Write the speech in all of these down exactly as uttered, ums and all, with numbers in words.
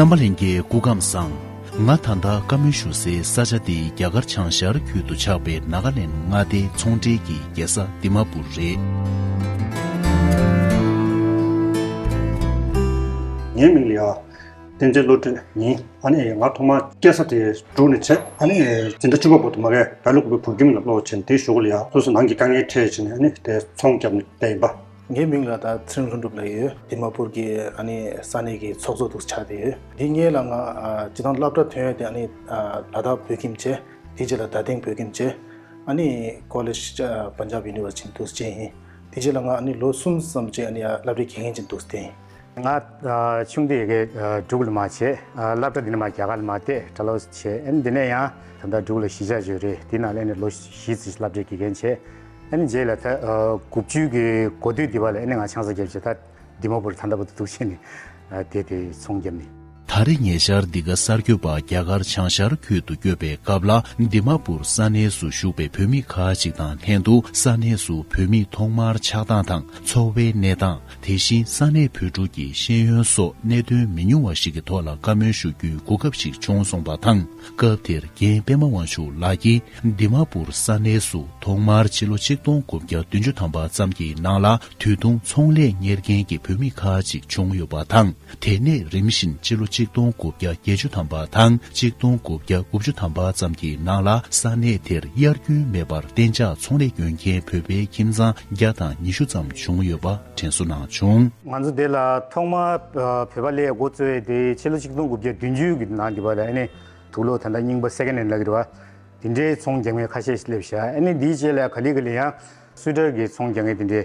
རྣམ་པ་ལྷན་རྒྱས་སྐུ་ཁམས་བཟང་། ང་ད་ལྟ་བཀའ་མོལ་ཞུ་སའི་ས་ཆ་དེ་རྒྱ་གར་བྱང་ཤར་ཁུལ་དུ་ཆགས་པའི་ནཱ་ག་ལེན་མངའ་སྡེའི་ཚོང་འབྲེལ་གྱི་རྒྱལ་ས་དི་མ་པུར་རེད། ངའི་མིང་ལ་ཡ། བསྟན་འཛིན་བློ་གྲོས་ཡིན། ཨ་ནི་ང་ཐོག་མར་སྐྱེས་ས་དེ་འབྲུག་ནས་བྱས། ཨ་ནི་འཛིན་གྲྭ་བཅུ་པ་བར་དུ་མ་གས་བལ་ལུགས་པའི་བོད་ཁྱིམ་ལ་སློབ་ཆེན་དེའི་གཞུག་ལ་ཡ་སོ་སོ་ནང་གི་དཀའ་ངལ་འཕྲད་བྱས་ནས། ཨ་ནི་དེ་ཚོང་བརྒྱབ་ནས་བསྡད་ཡིན་པ། ངའི་མིང་ལ་ད་ཚེ་རིང་ལྷུན་གྲུབ་ལབ་ཡོད། དི་མ་པུར་གྱི་ཨ་ནི་ས་གནས་ཀྱི་ཚོགས་གཙོ་འདུག་ཆགས་བསྡད་ཡོད། འདི་སྔོན་ལ་ང་ཨ་སྤྱིར་བཏང་སློབ་གྲྭ་ཐོན་ཡས་དེ་ཨ་ནི་ཨ་ལ་དྭགས་བོད་ཁྱིམ་བྱས། དེ་རྗེས་ལ་རྡ་སྟེང་བོད་ཁྱིམ་བྱས། ཨ་ནི་ཀོ་ལེཇ་ཨ་Punjab University འདུག་བྱས་ཡིན། དེ་རྗེས་ལ་ང་ཨ་ནི་ལོ་གསུམ་ཙམ་ཅིག་ཨ་ནི་ཨ་སློབ་གྲྭའི་དགེ་རྒན་ཅིག་འདུག་བསྡད་ཡིན། ང་ཨ་ཆུང་དུས་ཡ་གི་ཨ་འབྲུག་ལ་མར་བྱས། ཨ་སློབ་གྲྭ་འདི་ནས་མར་རྒྱ་གར་ལ་མར་བལྟས། གྲྭ་ལོག་བྱས། ཨ་ནི་འདི་ནས་ཡང་ད་ལྟ་འབྲུག་ལ་གཞིས་ཆགས་བཅོས་རེད། དེ་ནང་ལ་ཨ་ནི་ལོ་བཞི་ཙམ་སློབ་གྲྭའི་དགེ་རྒན་བྱས། ཨ་ནི་རྗེས་ལ་ད་ཨ་དགུ་བཅུ་གི་འགོ་སྟོད་འདི་བ་ལ་ཨ་ནི་ང་ཆང་ས་བརྒྱབ་བྱས། ད་དི་མ་པུར་ད་ལྟ་བར་དུ་འདུག་བྱས་ནས་ཨ་བསྡད་དེ་ཚོང་བརྒྱབ་ནས། ད་རེས་ཉེ་ཆར་འདི་ག་གསར་འགོད་པ་རྒྱ་གར་བྱང་ཤར་ཁུལ་དུ་བསྐྱོད་པའི་སྐབས་ལ། དི་མ་པུར་ས་གནས་སུ་བཞུགས་པའི་བོད་མི་ཁག་ཅིག་དང་ལྷན་དུ། ས་གནས་སུ་བོད་མི་ཐོག་མར་ཆགས་སྟངས་དང་འཚོ་བའི་གནས་སྟངས། དེ་བཞིན་ས་གནས་བོད་ཕྲུག་གི་ཤེས་ཡོན་སོགས་གནད་དོན་མི་ཉུང་བ་ཞིག་གི་ཐོག་ལ་བཀའ་མོལ་ཞུ་རྒྱུའི་གོ་སྐབས་ཤིག་བྱུང་སོང་བ་དང་། སྐབས་དེར་རྒན་པད་མ་དབང་ཕྱུག་ལགས་ཀྱིས། དི་མ་པུར་ས་གནས་སུ་ཐོག་མར་ཕྱི་ལོ་ཆིག་སྟོང་དགུ་བརྒྱ་བདུན་ཅུ་ཐམ་པ་ཙམ་གྱི་ནང་ལ། དུས་ཐུང་ཚོང་ལས་གཉེར་མཁན་གྱི་བོད་མི་ཁག་ཅིག་བྱུང་ཡོད་པ་དང་། དེ་ནས་རིམ་བཞིན་ཕྱི་ལོ་ཆིག་སྟོང་དགུ་བརྒྱ་བརྒྱད་ཅུ་ཐམ་པ་དང་ཆིག་སྟོང་དགུ་བརྒྱ་དགུ་བཅུ་ཐམ་པ་ཙམ་གྱི་ནང་ལ། ས་གནས་དེར་དབྱར་རྒྱུན་མེད་པར་གཏན་འཇགས་ཚོང་ལས་སྐྱོན་མཁན་བོད་པའི་ཁྱིམ་ཚང་བརྒྱ་དང་ཉི་ཤུ་ཙམ་བྱུང་ཡོད་པ་དྲན་གསོ་གནང་བྱུང་། ང་ཚོ་དེ་ལ་ཐོག་མ་ཨ་བོད་པ་ལས་འགོ་བཙུགས་ཡས་དེ་ཕྱི་ལོ་ཆིག་སྟོང་དགུ་བརྒྱ་བདུན་ཅུ་གི་ནང་འདི་བ་ལ་ཨ་ནི་དུག་ལོག་ད་ལྟ་རྙིང་པ་སེ་ཀན་ཧེན་ལབ་ཀྱི་རེད་བ། དེ་འདྲའི་ཚོང་རྒྱག་མཁན་ཁ་ཤས་ཤིག་སླེབས་ཤག་ཨ་ནི་དེའི་རྗེས་ལ་ག་ལེ་ག་ལེ་ཡང་སུ་ཊར་གྱི་ཚོང་རྒྱག་མཁན་དེ་འདྲའི་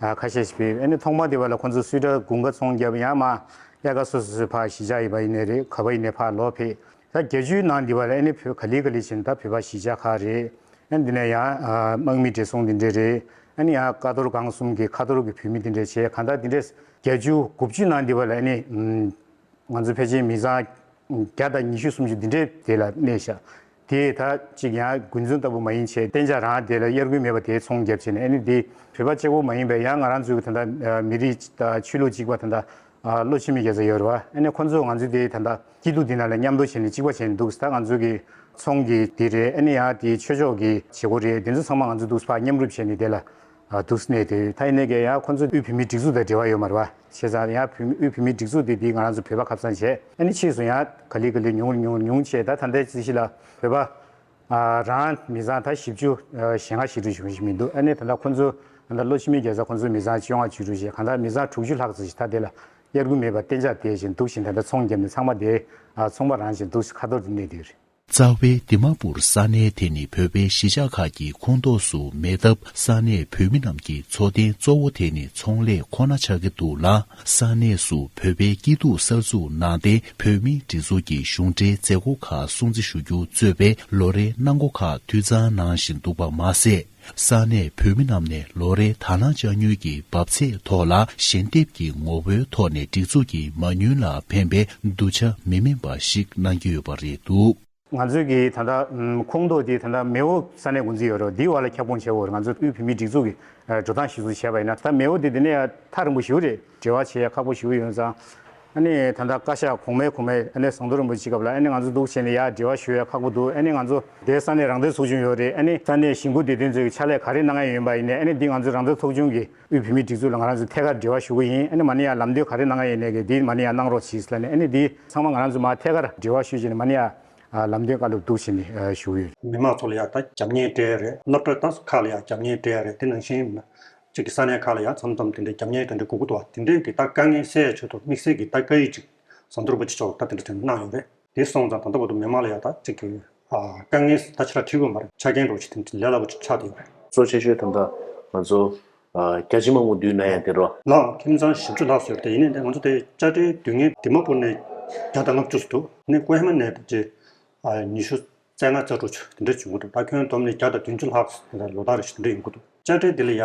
ཨ་ཁ་ཤས་ཤིག་ཕེབས། ཨ་ནི་ཐོག་མ་དེ་བ་ལ་ཁོང་ཚོ་སུ་ཊར་དགུན་ཁ་ཚོང་བརྒྱབ། ཡང་མར་དབྱར་ཁ་སོ་སོ་སོའི་ཕར་གཞིས་ཆགས་ཡིན་པ་ཡིན་ནའི་རེད། ག་པ་ཡིན་ནའི་ཕར་ལོག་ཕེབས། ད་བརྒྱད་ཅུའི་ནང་འདི་བ་ལ་ཨ་ནི་བོད་ག་ལེ་ག་ལེ་བྱས་ནས་ད་བོད་པ་གཞིས་ཆགས་ཁག་རེད། ཨ་ནི་འདི་ནས་ཡང་ཨ་དམག་མི་བགྲེས་སོང་འདི་འདྲ་རེད། ཨ་ནི་ཡང་ཀ་རྡོར་སྒང་གསུམ་གྱི་ཁ་ཐོར་གྱི་བོད་མི་འདི་འདྲ་བྱས། གང་ལྟར་འདི་འདྲས་བརྒྱད་ཅུ་དགུ་བཅུ་ནང་འདི་བ་ལ་ཨ་ནི་ང་ཚོ་ཕལ་ཆེར་མི་ཚང་བརྒྱ་དང་ཉི་ཤུ་སུམ་ཅུ་འདི་འདྲའི་དེ་ལ་གནས་ཤག་དེ་ད་ཅིག་ཡང་དགུན་ཚོང་ལྟ་བུ་མ་ཡིན་བྱས། གཏན་འཇགས་རང་དེ་ལ་དབྱར་དགུན་མེད་པ་དེ་ཚོང་བརྒྱབ་བྱས་ནས། ཨ་ནི་དེ་བོད་པ་གཅིག་པོ་མ་ཡིན་པའི་ཡང་ང་རང་ཚོའི་ད་ལྟ་མི་རིགས་དང་ཆོས་ལུགས་གཅིག་པ་ད་ལྟ་བློ་འཆི་མེད་རྒྱལ་མཚན་ཡོད་རེད་བ། ཨ་ནི་ཁོ་ཚོས་ང་ཚོའི་དེ་ད་ལྟ་སྐྱིད་སྡུག་འདི་ནང་ལ་མཉམ་དུ་བྱས་ནས་གཅིག་པ་བྱས་ནས་འདུག་ད་ང་ཚོ་གི་ཚོང་གི་དེ་རེད། ཨ་ནི་ཡང་དེ་ཆོས་ཕྱོགས་ཀྱི་བྱེད་སྒོ་རེད། དེ་ཚོ་ཚང་མ་ང་ཚོ་འདུག་ཕར་མཉམ་རུབ་བྱས་ནས་དེ་ལ་ཨ་འདུག་གནས་དེ། ད་ཡིན་ནའི་ཀྱང་ཡང་ཁོ་ཚོ་དབུས་བོད་མིའི་སྒྲིག་འཛུགས་དང་འབྲེལ་བ་ཡོད་མ་རེད་བ། བྱས་ཙང་ཡང་བོད་མི་དབུས་བོད་མིའི་སྒྲིག་འཛུགས་དེ་དེ་ང་རང་ཚོ་བོད་པ་ཁ་སང་བྱས། ཨ་ནི་ཕྱིས་སུ་ཡང་ག་ལེ་ག་ལེ་ཉུང་རུ་ཉུང་རུ་ཉུང་བྱས། ད་ད་ལྟའི་ཚེ་གཞི་ལ་བོད་པ་ཨ་རང་མི་ཚང་ད་བཞི་བཅུ་ཨ་ཞེ་ལྔ་ཞེ་དྲུག་ཞེ་དྲུག་ཞིག་མི་འདུག་ཨ་ནི་ད་ལྟ་ཁོ་ཚོ་ད་ལྟ་བློ་འཆི་མེད་རྒྱལ་མཚན་ཁོ་ཚོའི་མི་ཚང་བཅོ་ལྔ་བཅུ་དྲུག་ཞིག་གང་ལྟར་མི་ཚང་དྲུག་ཅུ་ལྷག་ཙམ་ཞིག་ད་དེ་ལ་དབྱར་དགུན་མེད་པར་གཏན་འཇགས་བསྡད་བཞིན་འདུག་བཞིན། ད་ལྟ་ཚོང་བརྒྱབ་ནས་ཚང་མ་དེ་ཨ་ཚོང་པ་རང་བཞིན་འདུག་ཁ་ཐོར་དུ་གནས་བསྡད་ཡོད་རེད། རྩ་བའི་དི་མ་པུར་ས་གནས་དེ་ནི་བོད་པའི་གཞིས་ཆགས་ཁག་གི་ཁོངས་གཏོགས་སུ་མེད་སྟབས། ས་གནས་བོད་མི་རྣམས་ཀྱི་འཚོ་རྟེན་གཙོ་བོ་དེ་ནི་ཚོང་ལས་ཁོ་ན་ཆགས་ཀྱི་འདུག་ལ། ས་གནས་སུ་བོད་པའི་སྐྱིད་སྡུག་གསར་འཛུགས་གནང་སྟེ། བོད་མིའི་སྒྲིག་འཛུགས་ཀྱི་གཞུང་འབྲེལ་མཛད་སྒོ་ཁག་སྲུང་བརྩི་ཞུ་རྒྱུ་གཙོས་པའི་ལོ་རེའི་གནང་སྒོ་ཁག་འཐུས་ཚང་གནང་བཞིན་འདུག་པ་མ་ཟད། ས་གནས་བོད་མི་རྣམས་ནས་ལོ་རེའི་དག་སྣང་བཅའ་ཉུལ་གྱི་འབབ་ཚད་ཐོག་ལ་ཞལ་འདེབས་ཀྱི་ངོ་བོའི་ཐོག་ནས་སྒྲིག་འཛུགས་ཀྱི་མ་དངུལ་ལ་ཕན་པའི་སྡུག་ཆ་མི་དམན་པ་ཞིག་གནང་གི་ཡོད་པ་རེད་འདུག་ང་ཚོའི་གི་ད་ལྟ་ཁོངས་གཏོགས་དེ་ད་ལྟ་མེའོ་ས་གནས་འགོ་འཛིན་ཡོད་རེད། འདིའི་བར་ལ་ཁྱབ་ཁོངས་བྱས་ཡོད་རེད། ང་ཚོ་དབུས་བོད་མིའི་སྒྲིག་འཛུགས་ཀྱི་འགྲོ་སྟངས་གཞི་བཟུང་བྱས་པ་ཡིན་ན། ད་མེའོ་དེ་དེ་ནས་ཡང་ཐག་རིང་པོ་ཞེ་པོ་རེད། འབྲེལ་བ་བྱེད་ཡ་ཁག་པོ་ཞེ་པོ་ཡོད་ཙང་། ཨ་ནི་ད་ལྟ་བཀའ་ཤག་གོང་མའི་གོང་མའི་ཨ་ནི་ཟམ་གདོང་རིན་པོ་ཆེ་སྐབས་ལ་ཨ་ནི་ང་ཚོ་འདུག་བྱས་ནས་ཡར་འབྲེལ་བ་ཞུ་ཡ་ཁག་པོ་འདུག་ཨ་ནི་ང་ཚོ་དེ་ས་གནས་རང་བདེན་ཚོགས་ཆུང་ཡོད་རེད། ཨ་ནི་ས་གནས་གཞིས་འགོ་སྡེ་ཚན་ཚོས་ཕྱག་ལས་ག་རེ་གནང་ཡ་ཡོད་པ་ཡིན་ནའི། ཨ་ནི་འདི་ང་ཚོ་རང་བདེན་ཚོགས་ཆུང་གི་དབུས་བོད་མིའི་སྒྲིག་འཛུགས་ལ་ང་རང་ཚོ་ཐད་ཀར་འབྲེལ་བ་ཞུ་གི་ཡིན། ཨ་ནི་མ་ཎི་ཡང་ལམ་སྟོན་ག་རེ་གནང་ཡ་ཡིན་ནའི་གི་འདི་མ་ཎི་ཡང་གནང་རོགས་གྱིས་ལབ་ནས། ཨ་ནི་འདི་ཚང་མ་ང་རང་ཚོ་མར་ཐད་ཀར་འབྲེལ་བ་ཞུས་བྱས་ནས་མ་ཎི་ཡང་ལམ་སྟོན་བཀའ་སློབ་འདུག་བྱས་ནས་ཞུ་གི་ཡོད། མི་མང་ཚོ་ལ་ཡང་ད་རྒྱབ་གཉེར་སྤྲད་ཡ་རེད། སློབ་གྲྭ་ད་ཁག་ལ་ཡང་རྒྱབ་གཉེར་སྤྲད་ཡ་རེད། དེ་ནང་བཞིན་གཅིག་གི་ས་གནས་ཁག་ལ་ཡང་མཚམས་མཚམས་དེ་འདྲའི་རྒྱབ་གཉེར་དེ་འདྲ་དགོས་ཀྱི་འདུག་དེ་འདྲའི་གི་ད་དཀའ་ངལ་སེལ་ཡ་ཆེད་དུ་དམིགས་བསལ་གྱི་ད་བཀའ་ཡིག་ཅིག་ཟམ་གདོང་རིན་པོ་ཆེ་མཆོག་ད་དེ་འདྲ་དེ་གནང་ཡོད་རེད། དེ་སོང་ཙང་ད་ལྟ་བར་དུ་མི་མང་ལ་ཡང་ད་ཅིག་གི་ཨ་དཀའ་ངལ་ད་ཕྱི་ལ་འཕྲད་ཀྱི་ཡོད་མ་རེད། ཆ་རྐྱེན་འདྲ་བོ་ཅིག་དེ་འདྲ་ལས་སླ་པོ་ཅིག་ཆགས་བསྡད་ཡོད་རེད། གཙོ་ཆེ་ཤོས་ད་ལྟ་ང་ཚོ་ཨ་རྒྱ་ཆེ་མང་པོ་འདུས་ན་ཡང་དེ་རོ། ལའང་ཁྱིམ་ཚང་བཞི་བཅུ་ལྷག་ཙམ་ཡོད་རེད། ཡིན་ནའི་ང་ཚོ་དེ་དཔྱ་ཁྲལ་བསྡུ་མཁན་དི་མ་པུར་ནས་བརྒྱ་དང་ལྔ་བཅུ་ཙམ་འདུག་ཨ་ནི་ཀོ་ཧི་མ་ནས་ད་ཅིག་ཨ་ཉི་ཤུ་རྩ་ལྔ་རྩ་དྲུག་ཅིག་དེ་འདྲ་བྱུང་གི་འདུག་ད་ཁྱོན་བསྡོམས་ནས་བརྒྱ་དང་བདུན་ཅུ་ལྷག་ཙམ་དེ་འདྲ་ལོ་ལྟར་རེ་བཞིན་དེ་འདྲ་ཡོང་གི་འདུག་དཔྱ་ཁྲལ་དེ་ལ་ཡ་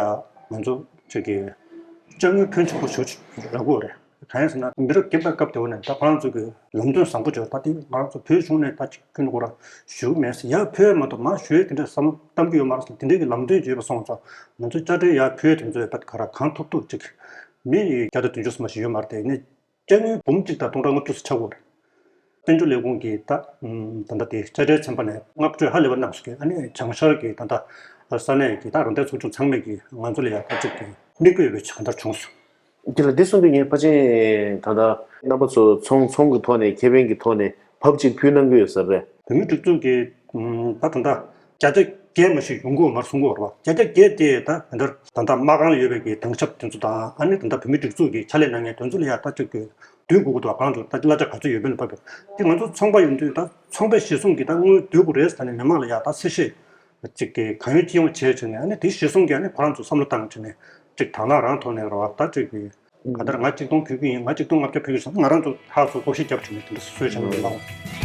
ང་ཚོ་ཅིག་གི་དཔྱ་དངུལ་ཕོན་ཆེན་པོ་ཞེ་པོ་ཅིག་རག་གི་ཡོད་རེད། གང་ཡིན་ཟེར་ན་མི་རབས་རྒན་པའི་སྐབས་དེ་བ་ནས་ད་ཁོ་རང་ཚོ་གི་ལམ་སྟོན་བཟང་པོ་བྱོས། ད་དེ་ང་རང་ཚོ་བོད་གཞུང་ནས་ད་ཅིག་ཁྱོན་ནས་ཁོ་རང་ཞུ་གི་མེད་ཟེར། ཡར་ཕུལ་ཡ་མ་གཏོགས་མར་ཞུ་ཡ་དེ་འདྲ་བསམ་བློ་བཏང་གི་ཡོད་མ་རེད་ཟེར། དེ་འདྲའི་གི་ལམ་སྟོན་བྱས་པ་སོང་ཙང་ང་ཚོ་དཔྱ་ཁྲལ་ཡར་ཕུལ་ཡ་དེ་ཚོ་ད་ག་རང་གང་ཐུབ་ཐུབ་ཅིག་མི་བརྒྱ་དང་བདུན་ཅུ་ཙམ་ཞིག་ཡོད་མ་རེད་དེ། ཨ་ནི་དཔྱ་དངུལ་འབུམ་གཅིག་དང་སྟོང་ཕྲག་ལྔ་བཅུ་ཙམ་ཆགས་ཡོད་རེད། དཔལ་འབྱོར་ལས་ཁུངས་ཀྱིས་ད་ད་ལྟ་དེ་དཔྱ་ཁྲལ་ཚན་པ་ནས་བསྔགས་བརྗོད་ཧ་ལས་པ་གནང་སོང་གི། ཨ་ནི་བྱང་ཤར་གྱི་ད་ལྟ་ས་གནས་ཀྱི་ད་རོང་འབྲོག་ཚོ་ཆུང་ཚང་མས་ཀྱི་ང་ཚོ་ལ་ཡ་ད་ཅིག་གི་མིག་དཔེ་ཡོད་པའི་ཆ་ག་འདྲ་བྱུང་སོང་། དེ་ལ་འདི་གསུང་དུས་ངས་ཕལ་ཆེར་ད་ལྟ་རྣམ་པ་ཚོ་ཚོང་ཚོང་གི་ཐོག་ནས་ཁེ་ཕན་གྱི་ཐོག་ནས་བབ་ཅིག་ཕུལ་གནང་གི་ཡོད་ས་རེད། བོད་མིའི་སྒྲིག་འཛུགས་ཀྱི་ད་ད་ལྟ་བརྒྱ་ཆ་བརྒྱད་མ་ཞིག་ཡོང་གི་ཡོད་མ་རེད་གསུང་གི་ཡོད་རེད་བ། བརྒྱ་ཆ་བརྒྱད་དེ་ད་ད་ལྟ་ད་ལྟ་མ་རྐང་ཡོད་པའི་གི་དེང་ཆབ་དེ་ཚོ་དང་། ཨ་ནི་ད་ལྟ་བོད་མིའི་སྒྲིག་འཛུགས་ཀྱི་ཕྱག་ལས་གནང་མཁན་དེ་ཚོ་ལ་ཡ་ད་ཅིག་གི་བསྡུ་དགོས་ཀྱི་འདུག་གང་ཚོ་ད་གླ་ཆ་ག་ཚོད་ཡོད་མེད་ལ་བབ་པས། དེ་ང་ཚོ་ཚོང་པ་ཡིན་དུས་ད་ཚོང་པས་གཞི་བཟུང་གི་ད་དངུལ་བསྡུ་དགོས་རེད་ཟེར་ནས་མི་མང་ལ་ཡ་ད་གསལ་བཤད་ཅིག་གི་གང་ཡོད་ཅི་ཡོང་བྱས་བྱས་ནས། ཨ་ནི་དེ་གཞི་བཟུང་གི་ཨ་ནི་ཁོ་རང་ཚོ་བསམ་བློ་བཏང་བྱས་ནས་ཅིག་དང་བླངས་རང་ཐོག་ནས་རེད་བ། ད་ཅིག་གི་ག་ལྟར་ང་གཅིག་སྟོང་ཕུལ་གི་ཡིན། ང་གཅིག་སྟོང་ལྔ་བརྒྱ་ཕུལ་གི་ཡིན་ཟེར་ན་ང་རང་ཚོ་ཧ་སོ་ལྐོག་ཤལ་རྒྱབ་བྱས་ནས་དེ་འདྲ་སོས་བྱས་ནས་མི་ལང་།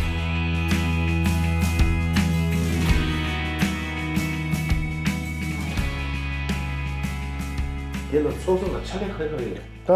དེ་ལ་ཚོགས་གཙོ་ལ་ཕྱག་ལས་ག་རེ་ག་རེ་ཡོད། ད་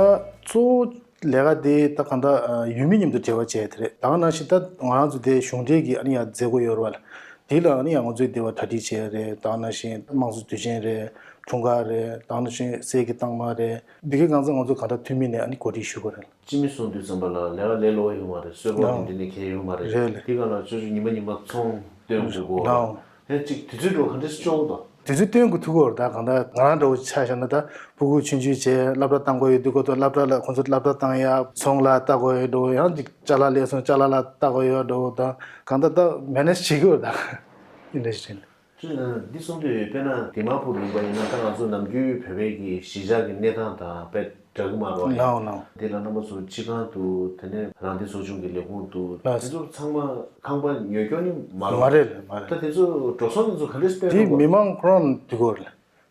གཙོ་བོ་ལས་ཀ་དེ་ད་གང་ལྟར་ཡུལ་མི་མཉམ་དུ་འབྲེལ་བ་བྱས་དེ་རེད། ད་ག་ནང་བཞིན་ད་ང་རང་ཚོ་དེ་གཞུང་འབྲེལ་གྱི་ཨ་ནི་ཡང་མཛད་སྒོ་ཡོད་རེད་བ། དེ་ལ་ཨ་ནི་ཡང་ང་ཚོས་དེ་བ་གྲ་སྒྲིག་བྱས་རེད། ད་ག་ནང་བཞིན་དམངས་གཙོ་དུས་ཆེན་རེད། འཁྲུངས་སྐར་རེད། ད་ག་ནང་བཞིན་གསེར་གྱི་རྟགས་མ་རེད། འདི་གའི་གང་ཚང་ང་ཚོ་གང་ལྟར་འཐུས་མི་ནས་ཨ་ནི་གོ་སྒྲིག་ཞུ་དགོས་རེད། སྤྱི་མི་གསུང་དུས་ཙམ་པ་ལ་ལས་ཀ་ལས་སླ་པོ་ཡོད་མ་རེད། གསོལ་ཕོགས་ལའོ། དེ་འདྲ་ནས་ཁྱད་ཡོད་མ་རེད། རེད་ལེ། དེ་ག་ལ་ཅོ་ཅོ་ཉི་མ་ཉི་མ་ཚོང་སྟོན་དགོས་གོ། ལའོ། ཧེ་ཅིག་དུས་ཚོད་འགྲོ་ག་འདྲས་སེ་སྐྱོ་གོ་དོ། དུས་ཚོད་སྟོན་དགོས་ཐུག་གོ་རེད། ད་གང་ལྟར་ང་རང་འདྲ་བོ་ཆ་བཞག་ན་ད་ཕྲུ་གུ་ཆུང་ཆུང་བྱས་སློབ་གྲྭ་བཏང་དགོས་ཡོད་དུས་གོ་དོ། སློབ་གྲྭ་ལ་ཁོང་ཚོ་སློབ་གྲྭ་བཏང་ཡ་ཚོང་ལ་ལྟ་དགོས་ཡོད་འགྲོ། ཡང་ཅིག་ཅ་ལག་སླེབས་སོང་ཅ་ལག་ལ་ལྟ་དགོས་ཡོད་འགྲོ། ད་གང་ལྟར་ད་མེ་ནེཇ་བྱེད་དགོས་རེད། ད་ཨིན་ཌ་སི་ཊི་རི་ནས། འདི་གསུང་དུས་དཔེར་ན་དི་མ་པུར་ཡིན་པ་ཡིན་ན་ད་ང་ཚོ་ནམ་རྒྱུན་བོད་པའི་གི་གཞིས་ཆགས་ཀྱི་གནས་སྟངས་དང་དཔེ་འདྲ་གི་མ་རེད་བ། ལའོ་ལའོ། དེ་ལ་རྣམ་པ་ཚོ་སྤྱི་ཁང་དུ་དེ་ནས་རང་བདེན་ཚོགས་ཆུང་གི་ལས་ཁུངས་དུ་ལགས། དེ་ཚོ་ཚང་མ་ཁང་པ་ཉོ་སྐྱོང་ནི་མ་རེད། མ་རེད་མ་རེད། ད་དེ་ཚོ་འགྲོ་སོང་དེ་ཚོ་ག་འདྲས་སྤེལ་དེ་གནང་དགོས། མི་མང་ཁོ་རང་འདུས་སྐོར་ལ།